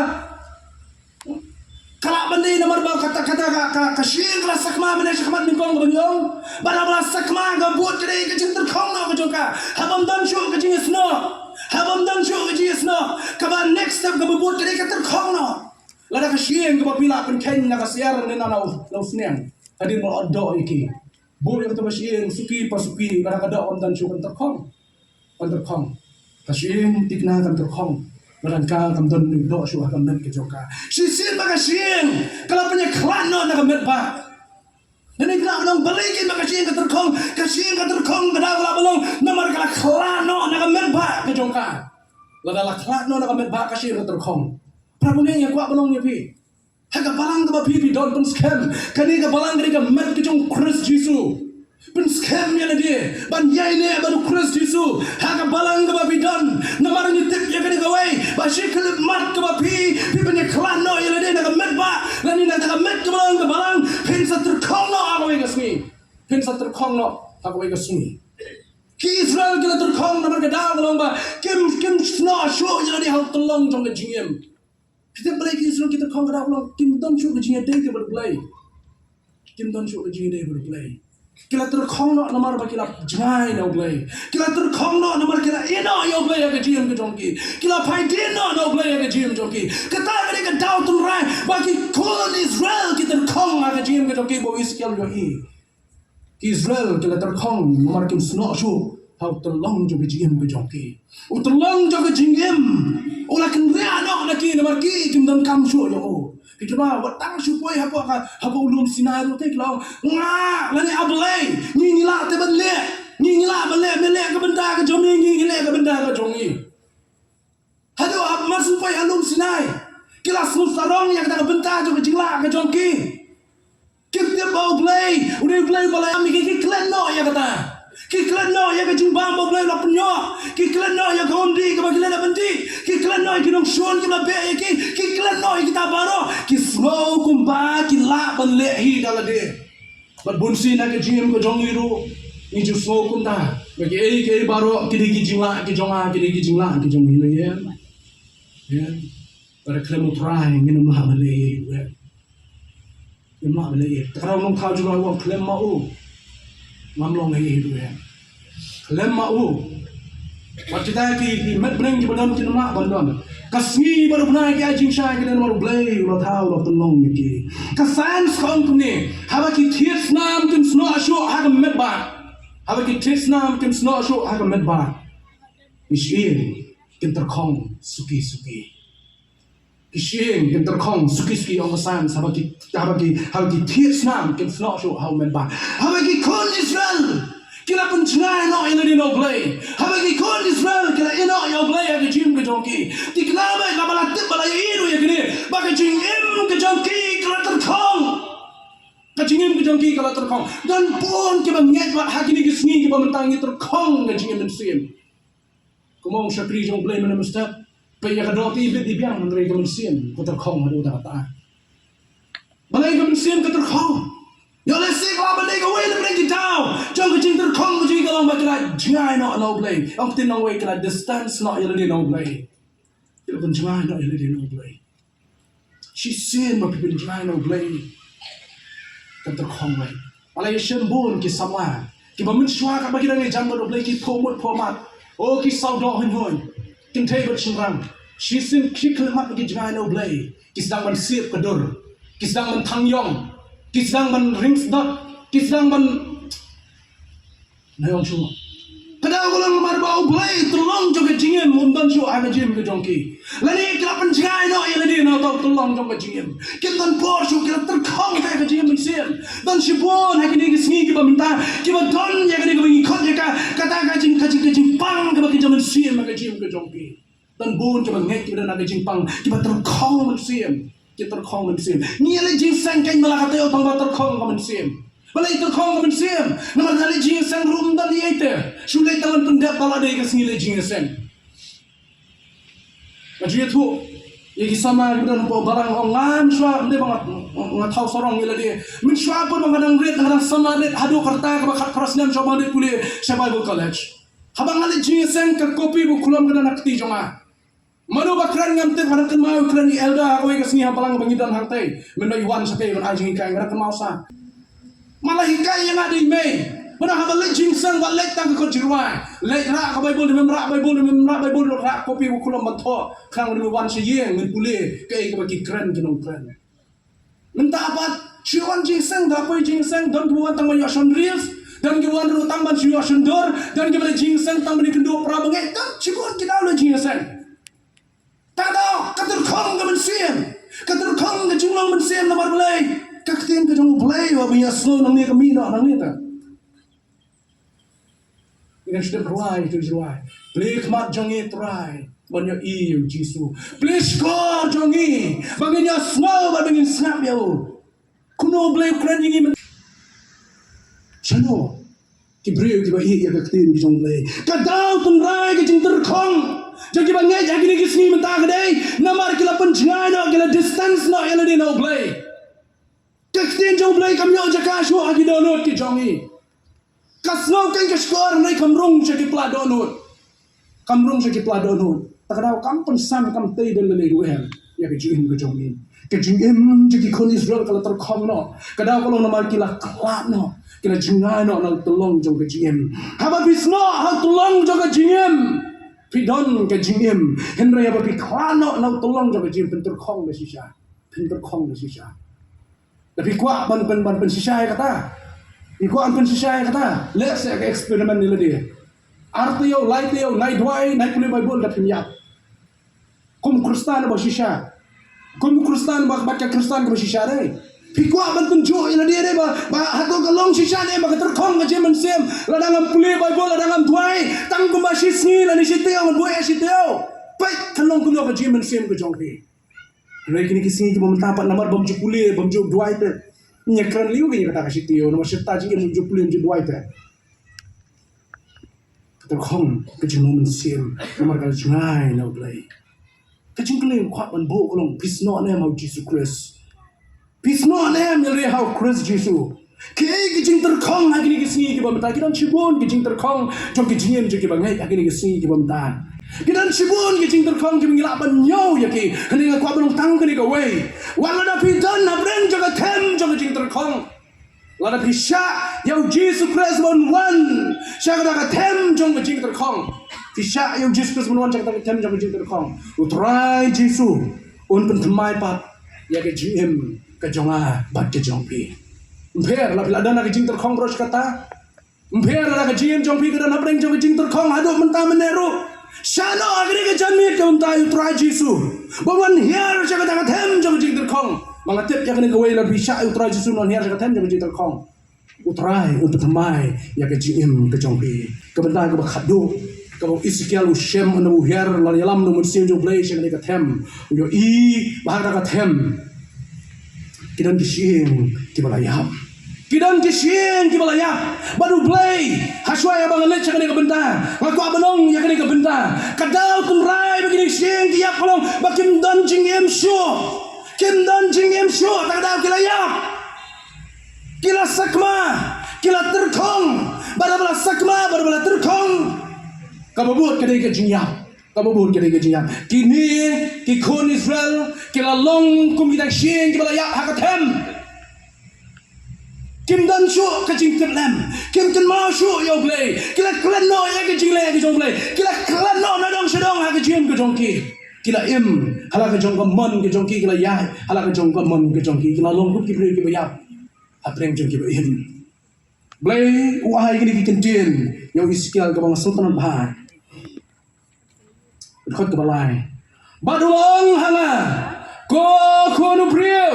ka lah ban dei namar ba kata, kata ka, ka, ka shyieng ka la sakma mynne sha khmat nyngkong kaba ngi ong. Bad haba la sakma ka bud ka dei ka jingtyrkhong noh ka jong ka. Haba ym don shuh ka jingïasnoh, haba ym don shuh ka jingïasnoh, kaba next step kaba bud ka dei ka tyrkhong noh. Lada ka shyieng kaba phi la pynkheiñ na ka siar ne na u, na u sniang, hadien ba la ot doh ïa ki, bud ïa kata ka shyieng suki pa suki, lada ka doh ym don shuh kan tyrkhong. Kan tyrkhong. Ka shyieng thikna kan tyrkhong. Lada ka kam don doh shuh ha ka met ka jong ka. Shisien ba ka shyieng ka la pynïakhlad noh na ka met bah. Nangne ka la ong balei kein ba ka shyieng ka tyrkhong. Ka shyieng ka tyrkhong ka daw ka la ba long namar ka la khlad noh na ka met bah ka jong ka. Lada la khlad noh na ka met bah ka shyieng ka tyrkhong. Para bangeit, nga kwah ban ong ïa phi, ha ka balang kaba phi, phi don, pynskhem. Kane ka balang kane ka met ka jong u Khrist Jisu. Pynskhem ïa lade ban ïaineh bad u Khrist Jisu ha ka balang kaba phi don. Namar ngi tip ïa kane kawei, ba shi khyllipmat kaba phi, phi pynïakhlad noh ïa lade na ka met bah lane na ka met kaba long ka balang, phin sa tyrkhong noh ha kawei ka sngi. Phin sa tyrkhong noh ha kawei ka sngi. Ki Israel ki la tyrkhong namar ka daw ka long ba kim, kim snoh shuh ïa lade ha u tyllong jong ka jingim. Phi tip balei ki Israel ki tyrkhong? Ka daw ka long kim don shuh ka jingïadei bad U Blei. Kim don shuh ka jingïadei bad U Blei. Ki la tyrkhong noh namar ba ki la jngai na U Blei. Ki la tyrkhong noh namar ki la ïeh noh ïa U Blei ha ka jingim ka jong ki. Ki la phai dien noh na U Blei ha ka jingim jong ki. Kata ka dei ka daw tynrai ba ki khun Israel ki tyrkhong ha ka jingim ka jong ki, ba u Esekiel u ïohi. Ki Israel ki la tyrkhong namar kim snoh shuh ha u tyllong jong ka jingim ka jong ki. U tyllong jong ka jingim u la kynriah noh na ki namar ki kim donkam shuh ïa u. Phi kynmaw, wat tang shu poi hapoh ka, hapoh u lum Sinai ruh te ki la ong, nga lane A Blei, ngi ngi lah te ban leh, ngi ngi lah ban leh, me leh ka bynta ka jong ngi, ngi ngi leh ka bynta ka jong ngi. Haduh hap mar shu poi ha lum Sinai, ki la sngewsih sarong ïa kata ka bynta jong ka jinglah ka jong ki. Kim tip ba U Blei u dei U Blei uba la ïam ïa ki, ki klet noh ïa kata. Ki klet noh ïa ka jingbam ba U Blei u la pynïoh. Ki klet noh ïa ka umdih kaba ki la dep ban dih. Ki klet noh ïa ki nongshun kiba la beh ïa ki. Ki klet noh ïa kita baroh. Ki sngew kumba ki lah ban leh hi da lade. Bad bunsien ha ka jingim ka jong ngi ruh ngi ju sngew kumta. Ba kiei kiei baroh ki dei ki jinglah ki jong nga, ki dei ki jinglah ki jong ngi, ne em? Em. Bad ha khlem U Trai ngin ym lah ban leh ei ei ruh, em. Ngim lah ban leh ei ei. Te ka daw nongthaw jong ngi u ong khlem ma u ngam long ei ei ruh, em. Khlem ma u. Bad kita ki, ki met bneng kiba don kin ym lah ban don. Ka sngi bad u bnai ki ai jingshai ki don namar U Blei u la thaw, u la pynlong ïa ki. Ka science ka ong kumne, haba ki thied snam kin snoh shuh ha ka met bah. Haba ki thied snam kin snoh shuh ha ka met bah, ki shyieng kin tyrkhong suki suki. Ki shyieng kin tyrkhong suki suki, ong ka science, haba ki, haba ki, haba ki thied snam kin snoh shuh ha u met bah. Haba ki khun Israel ki la pynjngai noh ïa lade na U Blei, haba ki khun Israel ki la ïeh noh ïa U Blei ha ka jingim ka jong ki, te kane ba la tip, ba la ïohi ruh ïa kane, ba ka jingim ka jong ki ka la tyrkhong. Ka jingim ka jong ki ka la tyrkhong. Don bun kiba ngeit bad ha kine ki sngi kiba mynta ngi tyrkhong ka jingim mynsiem. Kumba ong shakri jong U Blei mynne mynstep, peit ïa ka doh te i bit i biang, hynrei ka mynsiem ka tyrkhong haduh katta katta. Balei ka mynsiem ka tyrkhong? Ïoh lehse ka lah ban dei kawei na pdeng ki daw jong ka jingtyrkhong ka jong ki ka long ba ki la jngai noh na U Blei. Ong ktien nongwei, ki la distance noh ïa lade na U Blei. Ki la pynjngai noh ïa lade na U Blei. Shisien ba phi pynjngai na U Blei, ka tyrkhong wei. Balei shem bun ki samla kiba mynshuwa katba ki dang ïajan bad U Blei ki phuh mut phuh mat, o ki sawdoh hynhun, kynthei bad shynrang. Shisien ki khyllipmat ba ki jngai na U Blei, ki sdang ban siep ka dur, ki sdang ban thang ïong, ki sdang ban ring sdot, ki sdang ban Nai ong shuh. Ka daw ka long namar ba U Blei, tyllong jong ka jingim um don shuh ha ka jingim ka jong ki. Lane ki la pynjngai noh ïa lade na uta u tyllong jong ka jingim. Kim don por shuh, ki la tyrkhong ka jingim mynsiem. Don shibun ha kine ki sngi kiba mynta kiba don ïa kane kaba ngi khot ïa ka, kata ka jing, ka jing, ka jingpang kaba ki jong mynsiem ha ka jingim ka jong ki. Don bun kiba ngeit kiba don ha ka jingpang, kiba tyrkhong mynsiem. Ki tyrkhong mynsiem. Ngi leit jingïaseng kein, ma la ka taïew tang ba tyrkhong ka mynsiem. Balei tyrkhong ka mynsiem? Namar leit jingïaseng ruh ym don ei ei te. Shu leit tang ban pyndep ba la dei ka sngi leit jingïaseng. Nga ju ïathuh ïa ki samla kiba don hapoh balang, ong nga mynshuwa, ym dei ba nga, nga thaw sarong ïa lade. Mynshuwa pat ba nga dang rit, nga dang samla rit haduh ka rta kaba khatphra snem, shuwa ba nga dei pule sha Bible College. Haba nga leit jingïaseng, ka kopi ba u khlem ka don ha kti jong nga. Mano ba kren ngam tip, nga dang kynmaw u kren i elder ha kawei ka sngi ha balang ba ngi don hangtei. Mynba i wan shatei ban ai jinghikai, nga dang kynmaw sa. Ma la hikai ïa nga da i mei. Mano haba leit jingïaseng, wat leit tang ka kot jingrwai. Leit rah ka Baibl, ne mem rah Baibl, ne mem rah Baibl, rah kopi ba u khlem ban thoh. Khnang ba ym wan sha ïing, ngin pule kaei kaba ki kren ki nongkren. Mynta pat shu wan jingïaseng, da poi jingïaseng, don kiba wan tang ban ïoh shon reels, don kiba wan ruh tang ban shu ïoh shon dur, don kiba leit jingïaseng tang ban ïakynduh para bangeit, don shibun ki daw leit jingïaseng. Tang daw ka tyrkhong ka mynsiem, ka tyrkhong ka jinglong mynsiem. Namar balei? Ka ktien ka jong U Blei, haba ngi ïa sngew nangne, ka mih noh nangne te. Ngi dang shu dep rwai, to rwai. Plie khmat jong ngi, Trai, ban ïohi ïa u Jisu. Plie shkor jong ngi ba ngin ïa sngew bad ba ngin sngap ïa u. Kumno U Blei u kren ïa ngi mynta? Shano ki briew kiba ïeit ïa ka ktien ka jong U Blei? Ka daw tynrai ka jingtyrkhong jong kiba ngeit ha kine ki sngi mynta ka dei namar ki la pynjngai noh, ki la distance noh ïa lade na U Blei. Ka ktien jong U Blei kam ïoh jaka shuh ha ki dohnud ki jong ngi. Ka sngew kein ka shkor, hynrei kam rung sha ki pla dohnud. Kam rung sha ki pla dohnud. Ta ka daw kam pynsan, kam tei da lade ruh em ïa ka jingim ka jong ngi. Ka jingim jong ki khun Israel ka la tyrkhong noh. Ka daw ka long namar ki la khlad noh, ki la jngai noh na u tyllong jong ka jingim. Haba phi snoh ha u tyllong jong ka jingim, phi don ka jingim. Hynrei haba phi khlad noh na u tyllong jong ka jingim, phin tyrkhong da shisha. Phin tyrkhong da shisha. Da phi kwah ban pyn, ban pynshisha ïa kata, phi kwah ban pynshisha ïa kata, leh seh ka experiment ïa lade. Ar taïew, lai taïew, nai duwai, nai pule Baibl, da phim ïap. Kum Khristan ba shisha, kum Khristan ba, bad ka Khristan kaba shisha de. Phi kwah ban pynjuh ïa lade de ba, ba hato ka long shisha ne ba ka tyrkhong ka jingmynsiem, lada ngam pule Baibl, lada ngam duwai tang kumba shi sngi lane shi taïew, ngan buh ïa shi taïew. Peit kan long kumno ka jingmynsiem ka jong phi. Hynrei kine ki sngi kiba mynta pat namar bym ju pule, bym ju duwai te, ngin ïa kren lem ïa kata ka shi taïew, namar shi katta jingim bym ju pule, bym ju duwai te. Ka tyrkhong ka jingmynsiem namar ka jngai na U Blei. Ka jingkylli nga kwah ban buh ka long, phi snoh ne em ha U Jisu Khrist? Phi snoh ne em ïalade ha U Khrist Jisu? Kiei ki jingtyrkhong ha kine ki sngi kiba mynta? Ki don shibun ki jingtyrkhong jong ki jingim jong kiba ngeit ha kine ki sngi kiba mynta. Ki don shibun ki jingtyrkhong kiba ngi lah ban ñiew ïa ki. Hynrei nga kwah ban ong tang kane kawei. Wat lada phi don hapdeng jong ka them jong ka jingtyrkhong, lada phi shah ïa U Jisu Khrist ban wan sha kata ka them jong ka jingtyrkhong, phi shah ïa U Jisu Khrist ban wan sha kata ka them jong ka jingtyrkhong, U Trai Jisu un pynthymmai pat ïa ka jingim ka jong nga bad ka jong phi. Ym pher la phi la don ha ka jingtyrkhong baroh shi katta. Ym pher la ka jingim jong phi ka don hapdeng jong ka jingtyrkhong haduh mynta mynne ruh. Shah noh ha kane ka janmiet ka mynta ïa U Trai Jisu ban wan hiar sha kata ka them jong ka jingtyrkhong. Ba nga tip ïa kane kawei, la phi shah ïa U Trai Jisu ban wan hiar sha ka them jong ka jingtyrkhong, U Trai un pynthymmai ïa ka jingim ka jong phi. Ka bynta kaba khatduh kaba u Esekiel u shem, ynda u hiar lane ïalam da U Mynsiem jong U Blei sha kane ka them, u ïohi ba ha kata ka them ki don ki shyieng kiba la ïap. Ki don ki shyieng kiba la ïap. Bad U Blei, ha shuwa ïa ba ngan leit sha kane ka bynta, nga kwah ban ong ïa kane ka bynta. Ka daw tynrai ba kine ki shyieng ki ïap ka long ba kim don jingim shuh. Kim don jingim shuh, ta ka daw ki la ïap. Ki la sakma, ki la tyrkhong. Bad haba la sakma, bad haba la tyrkhong, kaba bud ka dei ka jingïap. Kaba bud ka dei ka jingïap. Kine ki khun Israel ki la long kum kita ki shyieng kiba la ïap ha ka them. Kim don shuh ka jingtiplem. Kim kynmaw shuh ïa U Blei. Ki la klet noh ïa ka jingleh ka jong U Blei. Ki la klet noh na dong sha dong ha ka jingim ka jong ki. Ki la im ha la ka jong ka mon ka jong ki, ki la ïaid ha la ka jong ka mon ka jong ki. Ki la long kum ki briew kiba ïap hapdeng jong kiba im. Blei u ai kine ki kyntien ïa u Esekiel kaba nga sngewtynnat bha. Dkhot kaba lai. Bad u la ong ha nga, ko khun u briew,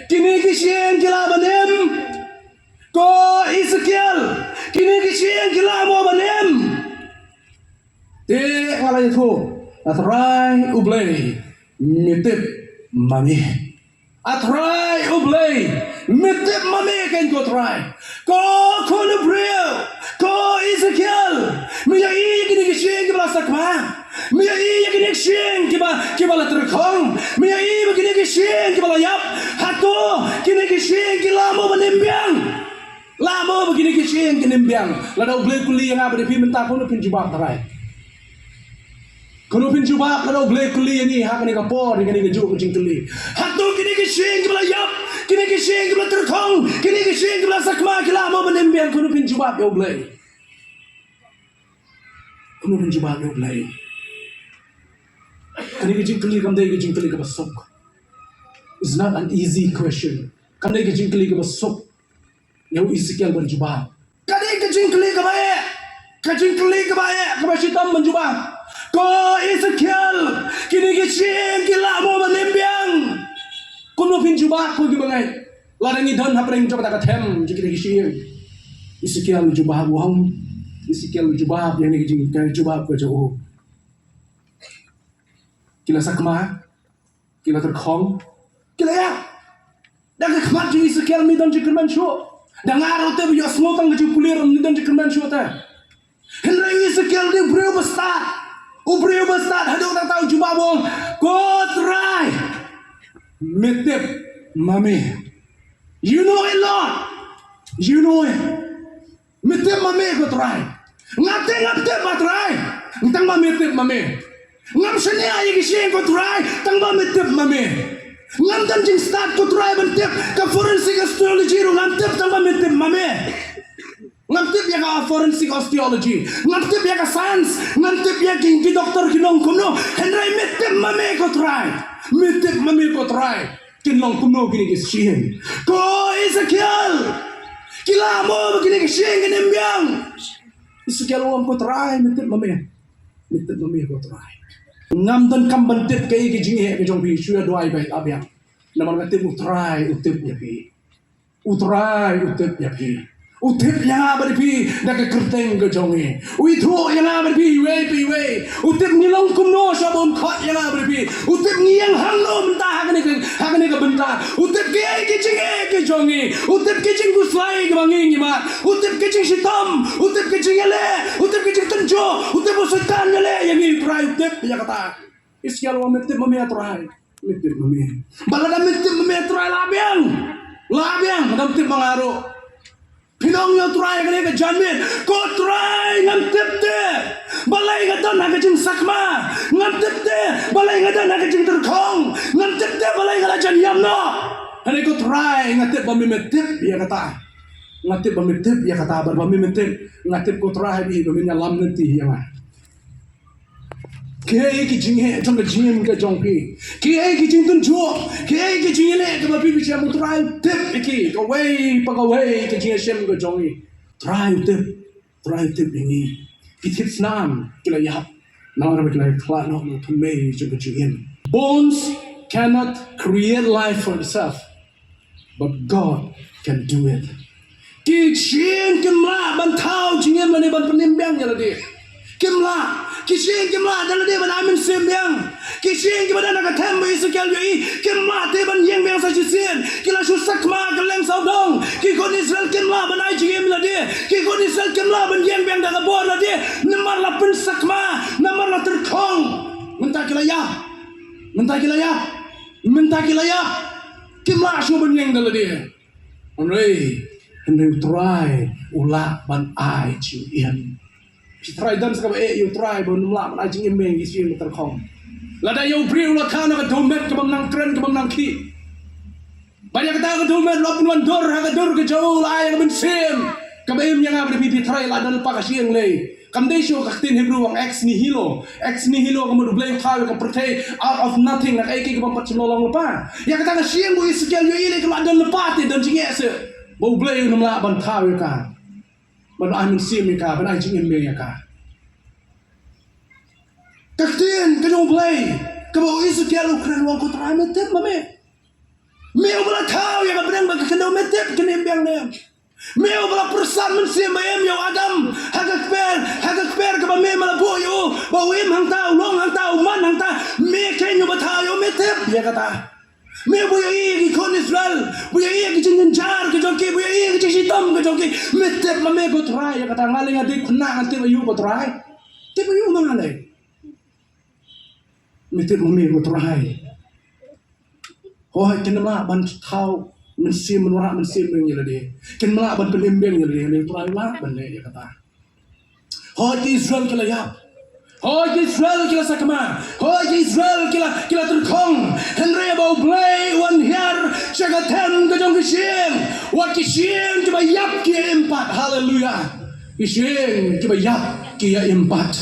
kine ki shyieng ki lah ban im? Ko Esekiel, kine ki shyieng ki lah mo ban im? Te nga la ïathuh, A Trai U Blei, me tip ma me. A Trai U Blei, me tip ma me kein ko Trai. Ko khun u briew, ko Esekiel, me ïohi ïa kine ki shyieng kiba la sakma? Me ïohi ïa kine ki shyieng kiba, kiba la tyrkhong? Me ïohi ba kine ki shyieng kiba la ïap, hato kine ki shyieng ki lah mo ban im biang? Lah mo ba kine ki shyieng kin im biang? Lada U Blei u kylli ïa nga bad ïa phi mynta, kumno phin jubab, Trai? Kumno phin jubab lada U Blei u kylli ïa ngi ha kane ka por, ïa kane ka juh ka jingkylli? Hato kine ki shyieng kiba la ïap, kine ki shyieng kiba la tyrkhong, kine ki shyieng kiba la sakma ki lah mo ban im biang? Kumno phin jubab ïa U Blei? Kumno phin jubab ïa U Blei? Kane ka jingkylli kam dei ka jingkylli kaba suk. It's not an easy question. Kam dei ka jingkylli kaba suk ïa u Esekiel ban jubab. Ka dei ka jingkylli kaba eh, ka jingkylli kaba eh, kaba shitom ban jubab. Ko Esekiel, kine ki shyieng ki lah mo ban im biang? Kumno phin jubab, ko kiba ngeit? Lada ngi don hapdeng jong kata ka them jong kine ki shyieng. Esekiel u jubab, u ong, Esekiel u jubab ïa kine ki jing, ka jubab ka jong u. Ki la sakma, ki la tyrkhong, ki la ïap. Da ka khmat jong Esekiel ym don jingkyrmen shuh. Da nga ruh te ba ïohsngew tang ka jingpule ruh ym don jingkyrmen shuh te. Hynrei u Esekiel u dei u briew ba stad. U briew ba stad, haduh katta u jubab u ong, ko Trai, me tip ma me. You know it, Lord. You know it. Me tip ma me ko Trai. Nga te ngam tip ma Trai, tang ba me tip ma me. Ngam shaniah ïa ki shyieng ko Trai, tang ba me tip ma me. Ngam don jingstad ko Trai ban tip ka forensic osteology ruh ngam tip tang ba me tip ma me. Ngam tip ïa ka forensic osteology. Ngam tip ïa ka science. Ngam tip ïa ki, ki doktor ki long kumno. Hynrei me tip ma me ko Trai. Me tip ma me ko Trai. Kin long kumno kine ki sien. Ko Ezekiel. Ki la mo ba kine ki sien kin im biang. Ezekiel u ong ko Trai me tip ma me. Me tip ma me ko Trai. Ngam don kam ban tip kaei ka jingeh ka jong phi shuwa duwai bai la biang. Namar nga tip u Trai u tip ïa phi. U Trai u tip ïa phi. U tip ïa nga bad phi da ka kyrteng ka jong ngi. U ithuh ïa nga bad phi iwei pa iwei. U tip ngi long kumno sha bun khot ïa nga bad phi. U tip ngi ïeng hangno mynta ha kane ka, ha kane ka bynta. U tip kiei ki jingeh ki jong ngi. U tip ki jingkhuslai kiba ngi ngi mad. U tip ki jingshitom. U tip ki jingïaleh. U tip ki jingtynjuh. U tip u Soitan ïaleh ïa ngi Trai u tip ïa kata. Ezekiel u ong me tip ma me Trai. Me tip ma me. Ba lada me tip ma me Trai la biang. La biang, ngam tip ma nga ruh. Pynong ïa u Trai kane ka janmiet. Ko Trai ngam tip te. Balei nga don ha ka jingsakma. Ngam tip te. Balei nga don ha ka jingtyrkhong. Ngam tip te balei nga la jan ïam noh. Hynrei ko Trai nga tip ba me me tip ïa kata. Nga tip ba me tip ïa kata bad ba me me tip. Nga tip ko Trai ba me ïalam lynti ïa nga. Kiei ki jingeh jong ka jingim ka jong phi. Kiei ki jingtynjuh. Kiei ki jingeh kaba phi phi shem u Trai u tip ïa ki. Kawei pa kawei ka jingïashem ka jong ngi. Trai u tip. Trai u tip ïa ngi. Ki thied snam ki la ïap. Namar ba ki la ïakhlad noh na u thymmei jong ka jingim. Bones cannot create life for itself. But God can do it. Ki sien kim lah ban thaw jingim lane ban pynim biang ïa lade. Kim lah. Ki sien kim lah da lade ban ai mynsiem biang. Ki sien kiba don ha ka them ba Ezekiel ïohi kim lah te ban ïeng biang sa shisien. Ki la shu sakma kylleng sawdong. Ki khun Israel kim lah ban ai jingim ïa lade. Ki khun Israel kim lah ban ïeng biang da ka bor lade. Namar la pynsakma, namar la tyrkhong. Mynta ki la ïap. Mynta ki la ïap. Mynta ki la ïap. Kim lah shuh ban ïeng da lade. Hynrei, hynrei u Trai u lah ban ai jingim. Phi trai don sa kaba eh ïa u Trai ba un ym lah ban ai jingim ïa ki sien ba tyrkhong. Lada ïa u briew la kha na ka dewmet kaba ym nang kren kaba ym nang khih. Ba ïa kata ka dewmet la pynwandur ha ka dur ka jong u la ai ïa ka mynsiem kaba im ïa nga bad phi. Phi trai la don lypa ka shyieng lei. Kam dei shuh ka ktien Hebrew u ong ex nihilo. Ex nihilo ka mut U Blei u thaw ïa ka pyrthei out of nothing, na kaei kaei kaba ym pat shym la long lypa. Ïa kata ka shyieng ba u Ezekiel ïohi lei ka la don lypa te don jingeh seh. Ba U Blei un ym lah ban thaw ïa ka. Ban ai mynsiem ïa ka, ban ai jingim ïa ka. Ka ktien ka jong U Blei kaba u Ezekiel u kren u ong ko Trai me tip ma me. Me uba la thaw ïa ka bneng bad ka khyndew me tip kin im biang ne em. Me uba la pyrsad mynsiem ba im ïa u Adam ha ka kper, ha ka kper kaba me me la buh ïa u ba u im hangta, u long hangta, u man hangta. Me keiñ uba thaw ïa u me tip ïa kata. Me uba ïohi ïa ki khun Israel, uba ïohi ïa ki jingjynjar ka jong ki, uba ïohi ïa ki jingshitom ka jong ki. Me tip ma me ko Trai ïa kata. Nga lei nga dei khynnah ngan tip aïu ko Trai. Tip aïu ma nga lei. Me tip ma me ko Trai. Hooid kin ym lah ban thaw mynsiem, ban wanrah mynsiem biang ïa lade. Kin ym lah ban pynim biang ïa lade, hynrei u Trai u lah ban leh ïa kata. Hooid ki Israel ki la ïap. Hooid ki Israel ki la sakma. Hooid ki Israel ki la, ki la tyrkhong. Hynrei ba U Blei u wan hiar sha ka them ka jong ki shyieng. Wat ki shyieng kiba ïap ki ïa im pat. Haleluya. Ki shyieng kiba ïap ki ïa im pat.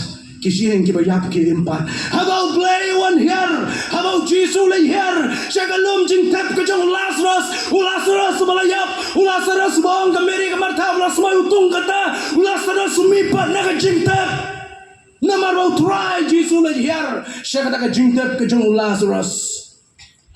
Ki shyieng kiba ïap ki ïa im pat. Haba U Blei u wan hiar, haba u Jisu u leit hiar sha ka lum jingtep ka jong u Lasarus, u Lasarus uba la ïap, u Lasarus uba ong ka Mari ka Martha, u la smai u tung kata, u Lasarus u mih pat na ka jingtep. Namar ba u Trai Jisu u leit hiar sha kata ka jingtep ka jong u Lasarus.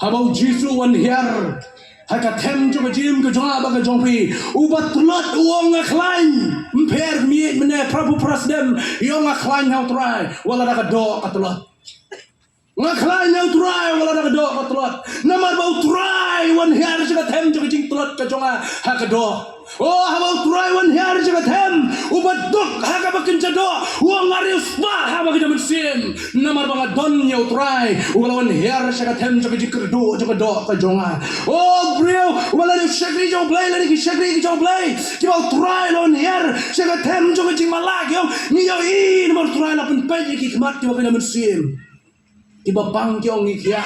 Haba u Jisu u wan hiar ha ka them jong ka jingim ka jong nga bad ka jong phi, uba tlot u ong nga khlaiñ. Ym pher, ym ïeit mynne, para buk para snem, i ong nga khlaiñ ha u Trai wat la da ka doh ka tlot. Nga khlaiñ ha u Trai wat la da ka doh ka tlot. Namar ba u Trai u wan hiar sha ka them jong ka jingtlot ka jong nga ha ka doh. O, haba u Trai u wan hiar sha ka them, uba duk ha kaba kynja doh u ong nga riewspah ha kaba kynja mynsiem. Namar ba nga don ïa u Trai uba la wan hiar sha ka them jong ka jingkyrduh jong ka doh ka jong nga. O briew, uba la dei u shakri jong u Blei, la dei ki shakri ki jong u Blei, kiba u Trai u la wan hiar sha ka them jong ka jingmatlah, ki ong ngi ïohi namar u Trai u la pynpeit ïa ki khmat kiba kynja mynsiem. Kiba pang ki ong ngi khiah.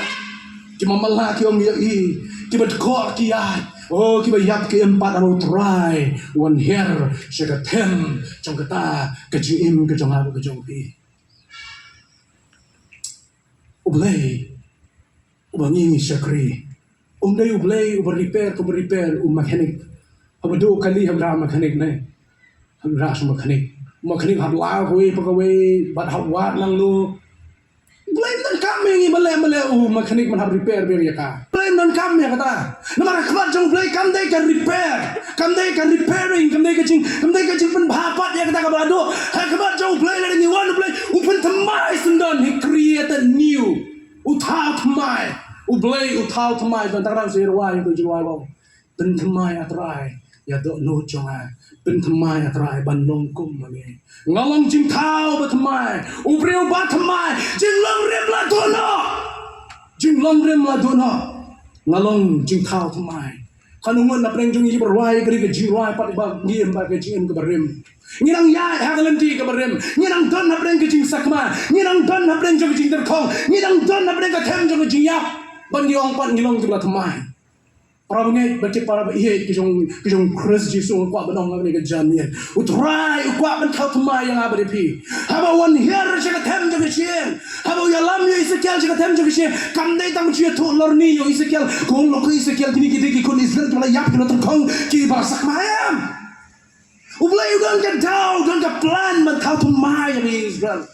Ki mala ki ong ïa i, kiba dkoh ki ïaid. O kiba ïap ki im pat, haba u Trai u wan hiar sha ka them jong kata ka jingim ka jong nga bad ka jong phi. U Blei uba ngi ngi shakri um dei U Blei uba repair, uba repair, u mechanic. Haba duh kali haba rah mechanic ne. Haba rah sha mechanic. Mechanic hap law kawei pa kawei bad hap wad lang lu. Blei ym donkam ïa ngi ban leh, ban leh u mechanic ban hap repair biang ïa ka. Blei ym donkam ïa kata. Namar ha khmat jong U Blei kam dei ka repair, kam dei ka repairing, kam dei ka jing, kam dei ka jingpynbha pat ïa kata kaba la duh. Ha khmat jong U Blei lada ngi wan U Blei u pynthymmai syndon, he created new. U thaw thymmai. U Blei u thaw thymmai. Don tang rang sa ïa rwai ïa ka jingrwai ba pynthymmai A Trai ïa dohnud jong nga. Pynthymmai A Trai ban long kum ma me. Nga long jingthaw ba thymmai. U briew ba thymmai. Jinglong rim la duh noh. Jinglong rim la duh noh. Nga long jingthaw thymmai. Katno ngut na pdeng jong ngi ba rwai ka ri ka jingrwai pat ba ngi im ba ka jingim kaba rim. Ngi nang ïaid ha ka lynti kaba rim. Ngi nang don na pdeng ka jingsakma. Ngi nang don na pdeng jong ka jingtyrkhong. Ngi nang don na pdeng ka them jong ka jingïap. Ban ngi ong pat ngi long kiba la thymmai. Para bangeit bad ki para ba ïeit ki jong, ki jong Khrist Jisu, nga kwah ban ong ha kane ka janmiet, U Trai u kwah ban thaw thymmai ïa nga bad ïa phi. Haba u wan hiar sha ka them jong ka shyeng, haba u ïalam ïa u Esekiel sha ka them jong ka shyeng, kam dei tang ban shu ïathuh lorni ïa u Esekiel, ko ong lok ko Esekiel, kine ki dei ki khun Israel kiba la ïap, ki la tyrkhong, kiba la sakma, em. U Blei u don ka daw, u don ka plan ban thaw thymmai ïa ki Israel.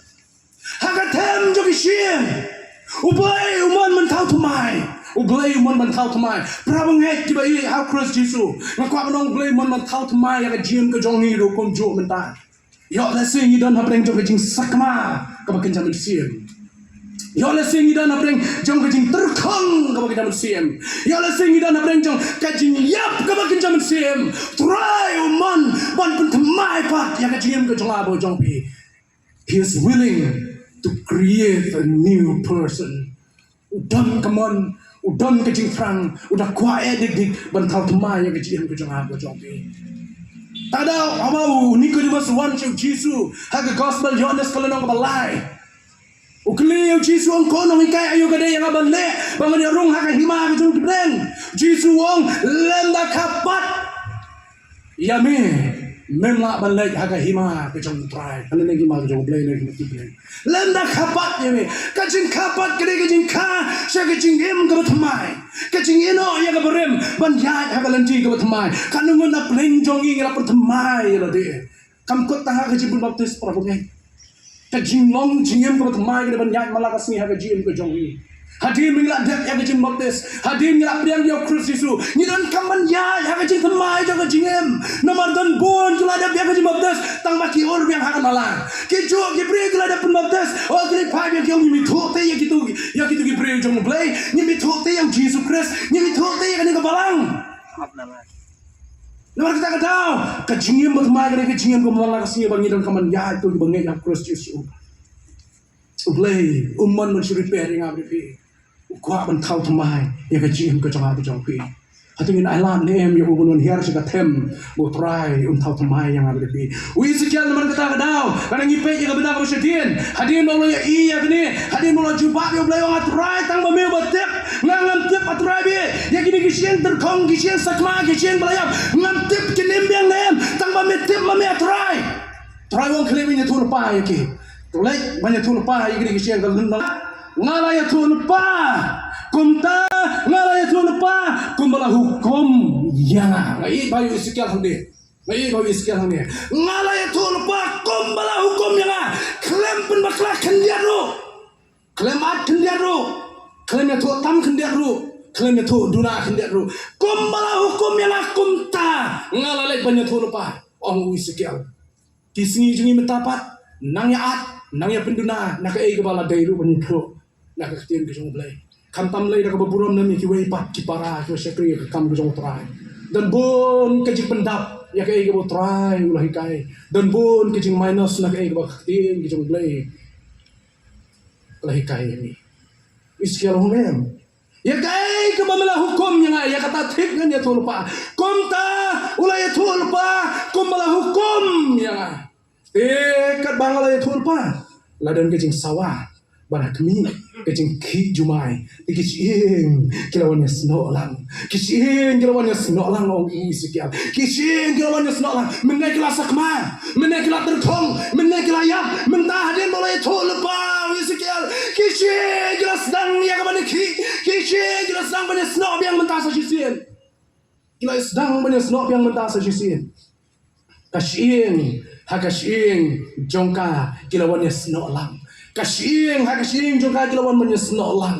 Ha ka them jong ka shyeng, U Blei u mon ban thaw thymmai. U Blei u mon ban thaw thymmai. Para bangeit kiba ïeit ha u Khrist Jisu, nga kwah ban ong U Blei u mon ban thaw thymmai ïa ka jingim ka jong ngi ruh kumjuh mynta. Ïoh lehse ngi don hapdeng jong ka jingsakma kaba kynja mynsiem. Ïoh lehse ngi don hapdeng jong ka jingtyrkhong kaba kynja mynsiem. Ïoh lehse ngi don hapdeng jong ka jingïap kaba kynja mynsiem. Trai u mon ban pynthymmai pat ïa ka jingim ka jong nga bad jong phi. He is willing to create a new person. U don ka mon, u don ka jingthrang, u da kwah eh dik dik ban thaw thymmai ïa ka jingim ka jong nga ka jong phi. Te da haba u Nikodemus u wan sha u Jisu ha ka gospel Ïoannis ka lynnong kaba lai, u kylli ïa u Jisu, ong ko Nonghikai, aïu ka dei ïa nga ban leh ba ngan ïoh rung ha ka hima ka jong u Blei? Jisu u ong, lymda kha pat ïa me, mem lah ban leit ha ka hima ka jong u Trai. Kane ka hima ka jong u Blei, kane ka hima ka jong u Blei. Lymda kha pat ïa me. Ka jingkha pat ka dei ka jingkha sha ka jingim kaba thymmai, ka jingïehnoh ïa kaba rim ban ïaid ha ka lynti kaba thymmai. Katno ngut na pdeng jong ngi ngi la pynthymmai ïa lade? Kam kut tang ha ka jingpynbaptis, para bangeit. Ka jinglong jingim kaba thymmai ka dei ban ïaid man la ka sngi ha ka jingim ka jong ngi. Hadien ba ngi la dep ïa ka jingbaptis, hadien ngi la pdiang ïa u Khrist Jisu, ngi donkam ban ïaid ha ka jingthymmai jong ka jingim. Namar don bun ki la dep ïa ka jingbaptis tang ba ki ur biang ha ka nala. Ki juh ki briew ki la dep pynbaptis, oh ki la phai biang, ki ong, ngim ithuh te ïa kito, ïa kito ki briew jong u Blei, ngim ithuh te ïa u Jisu Khrist, ngim ithuh te ïa kane ka balang. Namar kata ka daw ka jingim bathymmai ka dei ka jingim kaba man la ka sngi ba ngi donkam ban ïaid, to kiba ngeit ïa u Khrist Jisu. U Blei um mon ban shu repair ïa nga bad ïa phi. U kwah ban thaw thymmai ïa ka jingim ka jong nga ka jong phi. Hato ngin ailad ne em ïa u ban wan hiar sha ka them ba u Trai un thaw thymmai ïa nga bad ïa phi? U Esekiel, namar kata ka daw lada ngi peit ïa ka bynta kaba shadien, hadien ba u la ïohi ïa kane, hadien ba u la jubab ïa u Blei, u ong, A Trai, tang ba me uba tip. Nga ngam tip, A Trai, bad ïa kine ki shyeng tyrkhong, ki shyeng sakma, ki shyeng ba la ïap, ngam tip kin im biang ne em, tang ba me tip ma me, A Trai. Trai u ong, khlem ban ïathuh lypa ïa ki. To leit ban ïathuh lypa ïa kine ki shyeng, ka lynnong. Nga la ïathuh lypa. Kumta nga la ïathuh lypa kumba la hukum ïa nga. Nga ïeit ba ïa u Esekiel hangne. Nga ïeit ba ïa u Esekiel hangne. Nga la ïathuh lypa kumba la hukum ïa nga. Khlem pynbakla khyndiat ruh. Khlem at khyndiat ruh, khlem ïathuh tam khyndiat ruh, khlem ïathuh duna khyndiat ruh. Kumba la hukum ïa nga kumta nga la leit ban ïathuh lypa, ong u Esekiel. Ki sngi jong ngi mynta pat, nang ïa at, nang ïa pynduna na kaei kaba la dei ruh ban ïathuh na ka ktien ka jong u Blei. Khamtam lei da kaba burom na ngi kiwei pat ki para kiba shakri ïa ka kam ka jong u Trai. Don bun ka jingpyndap ïa kaei kaba u Trai u la hikai. Don bun ka jingminus na kaei kaba ka ktien ka jong u Blei ka la hikai ïa ngi. Esekiel u ong em, ïa kaei kaba me la hukum ïa nga, ïa kata thik ngan ïathuh lypa. Kumta u la ïathuh lypa kumba la hukum ïa nga. Te katba nga la ïathuh lypa, la don ka jingsawa, Bad ha khmih ka jingkhih jumai, ki shyieng ki la wan ïasnoh lang. Ki shyieng ki la wan ïasnoh lang, ong u Esekiel. Ki shyieng ki la wan ïasnoh lang. Mynne ki la sakma, mynne ki la tyrkhong, mynne ki la ïap. Mynta hadien ba la ïathuh lypa u Esekiel, ki shyieng ki la sdang ïa ka ban ïakhih. Ki shyieng ki la sdang ban ïasnoh biang mynta sa shisien. Ki la sdang ban ïasnoh biang mynta sa shisien. Ka shyieng ha ka shyieng jong ka ki la wan ïasnoh lang. Ka shyieng ha ka shyieng jong ka ki la wan ban ïasnoh lang.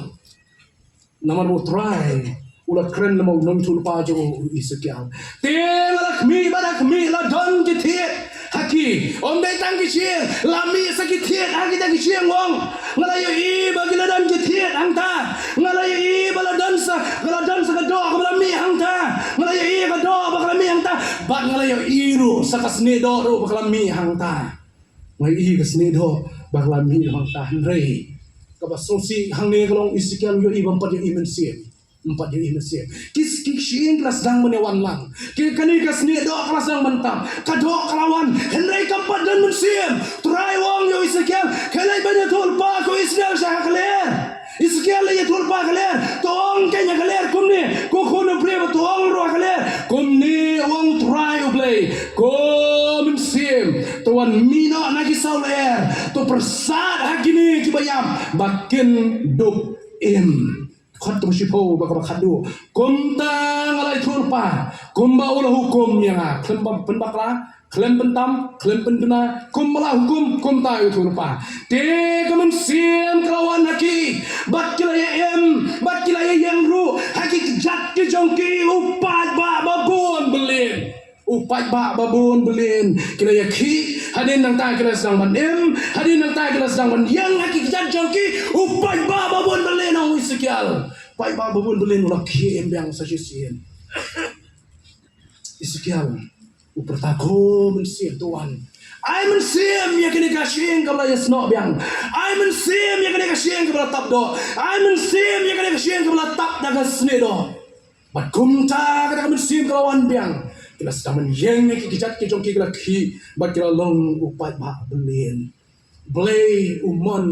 Namar ba U Trai u la kren lypa, u nongïathuhlypa jong u, u Esekiel. Te nga la khmih bad ha khmih la don ki thied ha ki. Ym dei tang ki shyieng, la mih sa ki thied ha kita ki shyieng, ong. Nga la ïohi ba ki la don ki thied hangta. Nga la ïohi ba la don sa, ba la don sa ka doh kaba la mih hangta. Nga la ïohi ka doh ba ka la mih hangta. Bad nga la ïohi ruh sa ka snieh doh ruh ba ka la mih hangta. Nga ïohi ka snieh doh ba ka la mih hangta, hynrei kaba sngewsih hangne ka long, Esekiel u ïohi ba ym pat ïohi mynsiem. Ym pat ïohi mynsiem. Ki, ki shyieng ki la sdang ban ïawan lang. Ki, kane ka snieh doh ka la sdang ban tap. Ka doh ka la wan, hynrei kam pat don mynsiem. Trai u ong ïa u Esekiel, khie leit ban ïathuhlypa, ko Israel, sha ha ka lyer. Esekiel leit ïathuhlypa ha ka lyer. To ong kein ha ka lyer kumne, ko khun u briew, to ong ruh ha ka lyer. Kumne u ong Trai U Blei, ko mynsiem, to wan mih noh na ki saw lyer, to pyrsad ha kine kiba ïap ba kin dup im. Khot kaba shiphew bad kaba khatduh. Kumta nga la ïathuhlypa kumba u la hukum ïa nga, khlem pynbakla, khlem pyntam, khlem pynduna, kumba la hukum kumta u ïathuhlypa. Te ka mynsiem ka la wan ha ki, bad ki la ïa im, bad ki la ïa ïeng ruh ha ki kjat ki jong ki, u paidbah ba bun byllien. U paidbah ba bun byllien ki la ïakhih, hadien nangta ki la sdang ban im, hadien nangta ki la sdang ban ïeng ha ki kjat jong ki, u paidbah ba bun byllien, ong u Esekiel. Paidbah ba bun byllien u la khie im biang sa shisien. Esekiel u pyrta, ko mynsiem, to wan. Ai mynsiem ïa kane ka shyieng kaba la ïasnoh biang. Ai mynsiem ïa kane ka shyieng kaba la tap doh. Ai mynsiem ïa kane ka shyieng kaba la tap da ka snieh doh. Bad kumta kata ka mynsiem ka la wan biang. Ki la sdang ban ïeng ha ki kjat ki jong ki, ki la khih bad ki la long u paidbah byllien. Blei u mon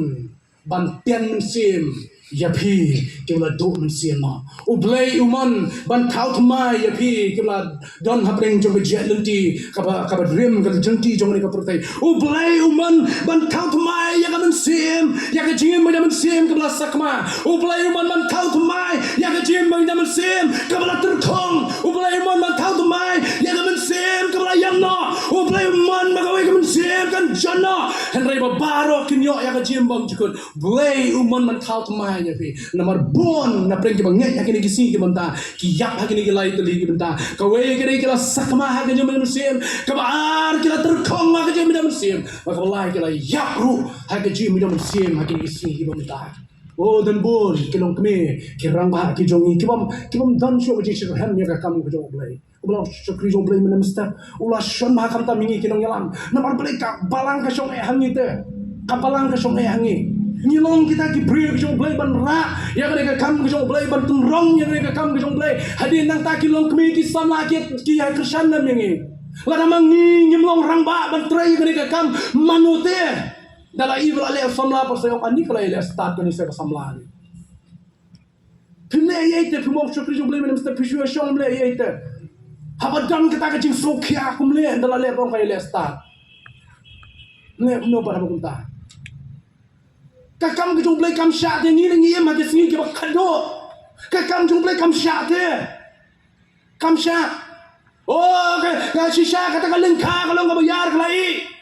ban pynmynsiem ïa phi kiba la duh mynsiem noh. U Blei u mon ban thaw thymmai ïa phi kiba la don hapdeng jong ka jait lynti kaba, kaba rim, ka lynti jong kane ka pyrthei. U Blei u mon ban thaw thymmai ïa ka mynsiem, ïa ka jingim ba ïa mynsiem kaba la sakma. U Blei u mon ban thaw thymmai ïa ka jingim ba ïa mynsiem kaba la tyrkhong. U Blei u mon ban thaw thymmai ïa ka mynsiem kaba la ïap noh. U Blei u mon ba kawei ka mynsiem kan jan noh, hynrei ba baroh kin ïoh ïa ka jingim bymjukut. Blei u mon ban thaw thymmai ïa phi. Namar bun na pdeng kiba ngeit ha kine ki sngi ki bynta, ki ïap ha kine ki lai tylli ki bynta. Kawei ka dei ki la sakma ha ka jingim mynsiem, kaba ar ki la tyrkhong ha ka jingim mynsiem, bad kaba lai ki la ïap ruh ha ka jingim mynsiem ha kine ki sngi ki bynta. O, don bun ki longkmie, ki rangbah ki jong ngi, ki bym, ki bym don shuh ka jingshitrhem ïa ka kam ka jong U Blei. U Blei, shakri jong U Blei mynne mynstep u la shon bha khamtam ïa ngi ki nongïalam. Namar balei? Ka balang ka shong eh ha ngi te. Ka balang ka shong eh ha ngi. Ngi long kita ki briew ki jong U Blei ban rah ïa kane ka kam ka jong U Blei, ban pynrong ïa kane ka kam ka jong U Blei. Hadien nangta ki longkmie ki samla ki, ki ïa kyrshan lem ïa ngi. Lada ma ngi ngim long rangbah ban trei ïa kane ka kam, mano te? Da la i ba la leh samla, pa sa ong, ani ka la ïaleh stad kane sa ka samla ne. Phim leh ei ei te, phim ong shakri jong U Blei mynne mynstep, phi shu ïashong, phim leh ei ei te. Haba don kata ka jingsngewkhia, kum leh, da la leh ba ong ka ïaleh stad. Leh kumno pat haba kumta? Ka kam ka jong U Blei kam shah te, ngi ne ngi im ha ki sngi kiba khatduh. Ka kam jong U Blei kam shah te. Kam shah. O, ka, ka shisha kata ka lyngkha ka long kaba ïar ka la ih.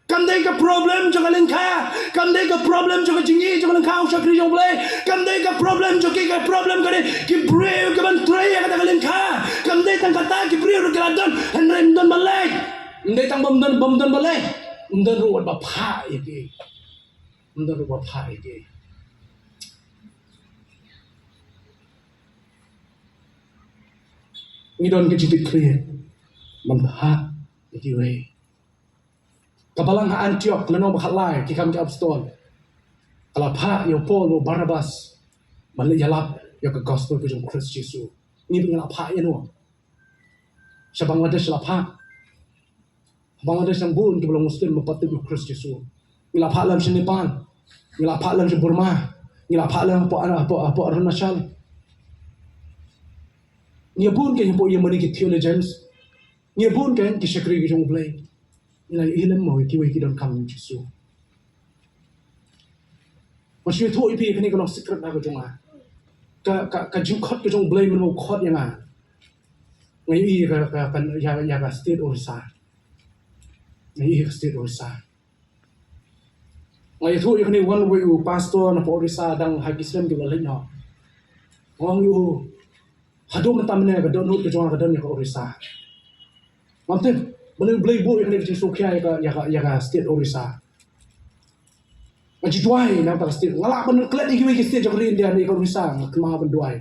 Kam dei ka problem jong ka lyngkha, kam dei ka problem jong ka jingïeit jong ka lyngkha, u shakri jong U Blei. Kam dei ka problem jong ki, ka problem ka dei ki briew kiban trei ïa kata ka lyngkha. Kam dei tang kata, ki briew ruh ki la don, hynrei ym don ba leit. Ym dei tang ba ym don, ba ym don ba leit, ym don ruh wat ba phah ïa ki. Ym don ruh ba phah ïa ki. Ngi don ka jingkitkhlieh ban phah ïa kiwei. Ka balang ha Antiok, lynnong ba khatlai, Ki Kam ki Apostol, ka la phah ïa u Paul bad u Barnabas ban leit ïalap ïa ka gospel ka jong u Khrist Jisu. Ngi pat ngi la phah ïa no? Sha Bangladesh la phah. Bangladesh dang bun kiba long Muslim ba pat tip ïa u Khrist Jisu. Ngi la phah lem sha Nepal. Ngi la phah lang sha Burma. Ngi la phah lang hapoh, hapoh, hapoh Arunachal. Ngi bun kein hapoh ïa mane ki theologians. Ngi bun kein ki shakri ki jong U Blei. Ngi la ïohi lem mo ïa kiwei ki donkam jong U Jisu. Nga shu ïathuh ïa phi kane ka long secret na ka jong nga. Ka, ka, ka jingkhot ka jong U Blei mynba u khot ïa nga. Nga ïohi ka, ka, ka, ïa, ïa ka state Orissa. Nga ïohi ka state Orissa. Nga ïathuh ïa kane wan wei u pastor na pdeng Orissa dang ha ki snem ki la leit noh. Nga ong ïa u, haduh mynta mynne ka dohnud ka jong nga ka don ïa ka Orissa. Ngam tip balei U Blei buh ïa kane ka jingsngewkhia ïa ka, ïa ka, ïa ka state Orissa. Nga ju duwai na kata ka state. Nga lah ban klet ïa kiwei ki state jong ka ri India ne ïa ka Orissa, nga kynmaw ban duwai.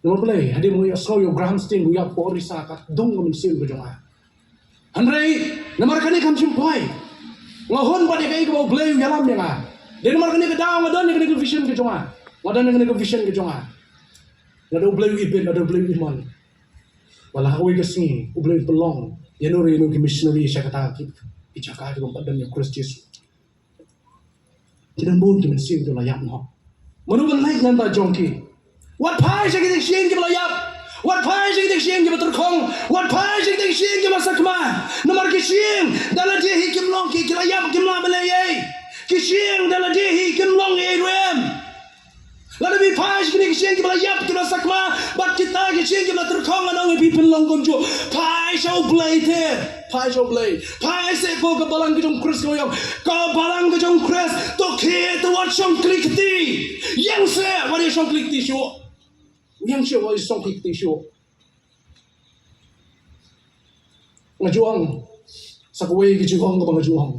Namar balei, hadien ba nga ïohsngew ïa u Graham Staines u ïap hapoh Orissa, ka dung ka mynsiem ka jong nga. Hynrei namar kane kam shym poi. Nga hun pat ïa kaei kaba U Blei u ïalam ïa nga. Dei namar kane ka daw nga don ïa kane ka vision ka jong nga. Nga don ïa kane ka vision ka jong nga. Lada U Blei u ibit, lada U Blei u imon, ba la ha kawei ka sngi U Blei un pynlong ïano re ïano ki missionary sha kata ki, ki jaka kiba ym pat don ïa U Khrist Jisu. Ki don bun ki mynsiem kiba la ïap noh. Mano ban leit na ka bynta jong ki? Wat phai sha kitei ki shying kiba la ïap. Wat phai sha kitei ki shying kiba tyrkhong. Wat phai sha kitei ki shying kiba sakma. Namar ki shying da lade hi kim long, ki, ki la ïap, kim lah ban leh ei ei. Ki shying da lade hi kim long ei ei ruh em. Lada phi phai sha kine ki shying kiba la ïap, kiba la sakma, bad kita ki shying kiba la tyrkhong, ngan ong ïa phi, phin long kumjuh. Phai sha U Blei te. Phai sha U Blei. Phai seh ko ka balang ka jong U Khrist, ka ong. Ka balang ka jong U Khrist. To khie, to wat shong kli kti. Ïeng seh, wat ïa shong kli kti shuh. Ïeng seh, wat ïa shong kli kti shuh. Nga ju ong sa kawei ka jingong kaba nga ju ong.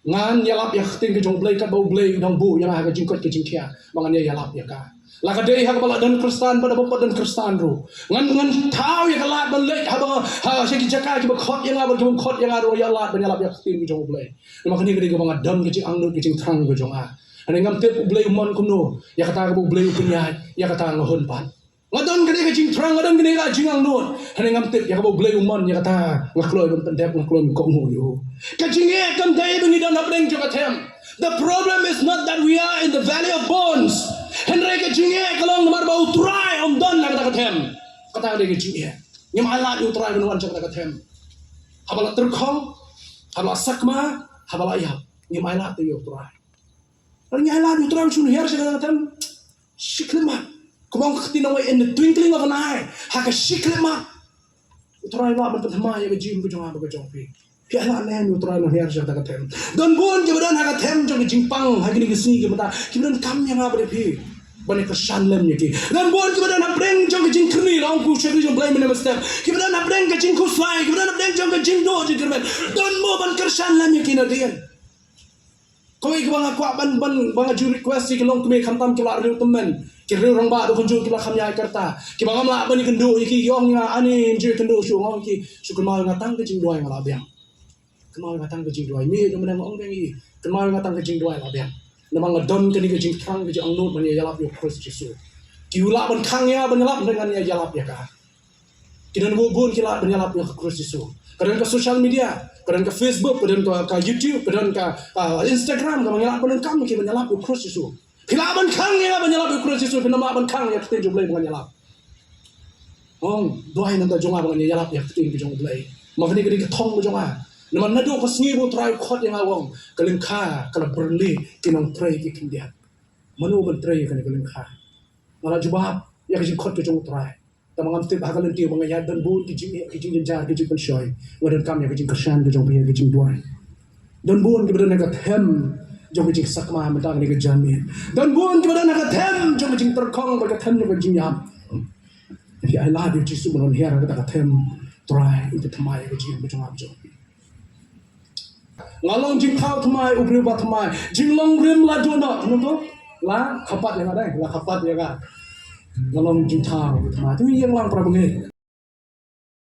Ngan ïalap ïa ka ktien ka jong U Blei katba U Blei u dang buh ïa nga ha ka jingkoit ka jingkhiah ba ngan ïa ïalap ïa ka. La ka dei ha kaba la don Khristan bad haba ym pat don Khristan ruh. Ngan, ngan thaw ïa ka lad ban leit haba, ha, sha ki jaka kiba khot ïa nga bad kiba ym khot ïa nga ruh, ïa lad ban ïalap ïa ka ktien ka jong U Blei. Namar kane ka dei kaba nga don ka jingangnud ka jingthrang ka jong nga. Hynrei ngam tip U Blei u mon kumno ïa kata kaba U Blei u pynïaid, ïa kata nga hun pat. Nga don kane ka jingthrang, nga don kane ka jingangnud. Hynrei ngam tip ïa kaba U Blei u mon ïa kata nga kloi ban pyndep, nga kloi ban kohnguh ïa u. Ka jingeh kam dei ba ngi don hapdeng jong ka them. The problem is not that we are in the valley of bones. Hynrei ka jingeh ka long namar ba U Trai um don ha kata ka them. Kata ka dei ka jingeh. Ngim ailad ïa U Trai ban wan sha kata ka them. Haba la tyrkhong, haba la sakma, haba la ïap, ngim ailad ïa U Trai. Ngi ailad ïa U Trai ban shu hiar sha kata ka them. Shi khyllipmat. Kumba ong ka ktien nongwei, in the twinkling of an eye. Ha ka shi khyllipmat U Trai u lah ban pynthymmai ïa ka jingim ka jong nga bad ka jong phi. Phi ailad ne em ïa U Trai ban hiar sha kata ka them? Don bun kiba don ha ka them jong ka jingpang ha kine ki sngi ki mynta, kiba donkam ïa nga bad ïa phi ban ïa kyrshan lem ïa ki. Don bun kiba don hapdeng jong ka jingkyrni, la ong u shakri jong U Blei mynne mynstep. Kiba don hapdeng ka jingkhuslai, kiba don hapdeng jong ka jingduh jingkyrmen. Don mo ban kyrshan lem ïa ki nadien? Kawei kaba nga kwah ban, ban, ba nga ju request ïa ki longkmie, khamtam kiba la riew tymmen, ki riew rangbah, dei kumjuh kiba la kham ïaid ka rta, kiba ngam lah ban ïakynduh ïa ki, ki ong ïa nga, ani, ym ju ïakynduh shuh, nga ong ïa ki, shu kynmaw ïa nga tang ka jingduwai, nga la biang. Kynmaw ïa nga tang ka jingduwai, mih ïa u mynne nga ong biang ïa ki, kynmaw ïa nga tang ka jingduwai, la biang. Namar nga don kane ka jingthrang, ka jingangnud ban ïa ïalap ïa U Khrist Jisu. Ki lah ban khang ïa nga ban ïalap, hynrei ngan ïa ïalap ïa ka. Ki don bun bun ki lad ban ïalap ïa U Khrist Jisu. Ka don ka social media, ka don ka Facebook, ka don ka, ka YouTube, ka don ka, ah, Instagram, kaba ngi lah ban donkam ïa ki ban ïalap ïa U Khrist Jisu. Phi lah ban khang ïa nga ban ïalap ïa U Khrist Jisu, phin ym lah ban khang ïa ka ktien jong U Blei ba ngan ïalap. Ong, duwai na ka bynta jong nga ba ngan ïalap ïa ka ktien ka jong U Blei. Ma kane ka dei ka thong ka jong nga. Namar naduh ka sngi ba U Trai u khot ïa nga, ong, ka lyngkha ka la byrlih, ki nongtrei ki khyndiat. Mano ban trei ïa kane ka lyngkha? Nga la jubab ïa ka jingkhot ka jong U Trai. Tangba ngam tip ha ka lynti ba nga ïaid, don bun ki jingeh, ki jingjynjar, ki jingpynshoi. Nga donkam ïa ka jingkyrshan ka jong phi, ïa ka jingduwai. Don bun kiba don ha ka them jong ka jingsakma mynta kane ka janmiet. Don bun kiba don ha ka them jong ka jingtyrkhong bad ka them jong ka jingïap. Phi ailad ïa U Jisu ban wan hiar ha kata ka them. Trai, un pynthymmai ïa ka jingim ka jong nga, jong phi. Nga long jingthaw thymmai, u briew ba thymmai. Jinglong rim la duh noh. Kumno to? La khapat ïa nga dei, la khapat ïa nga. Nga long jingthaw thymmai. To ïeng lang para bangeit.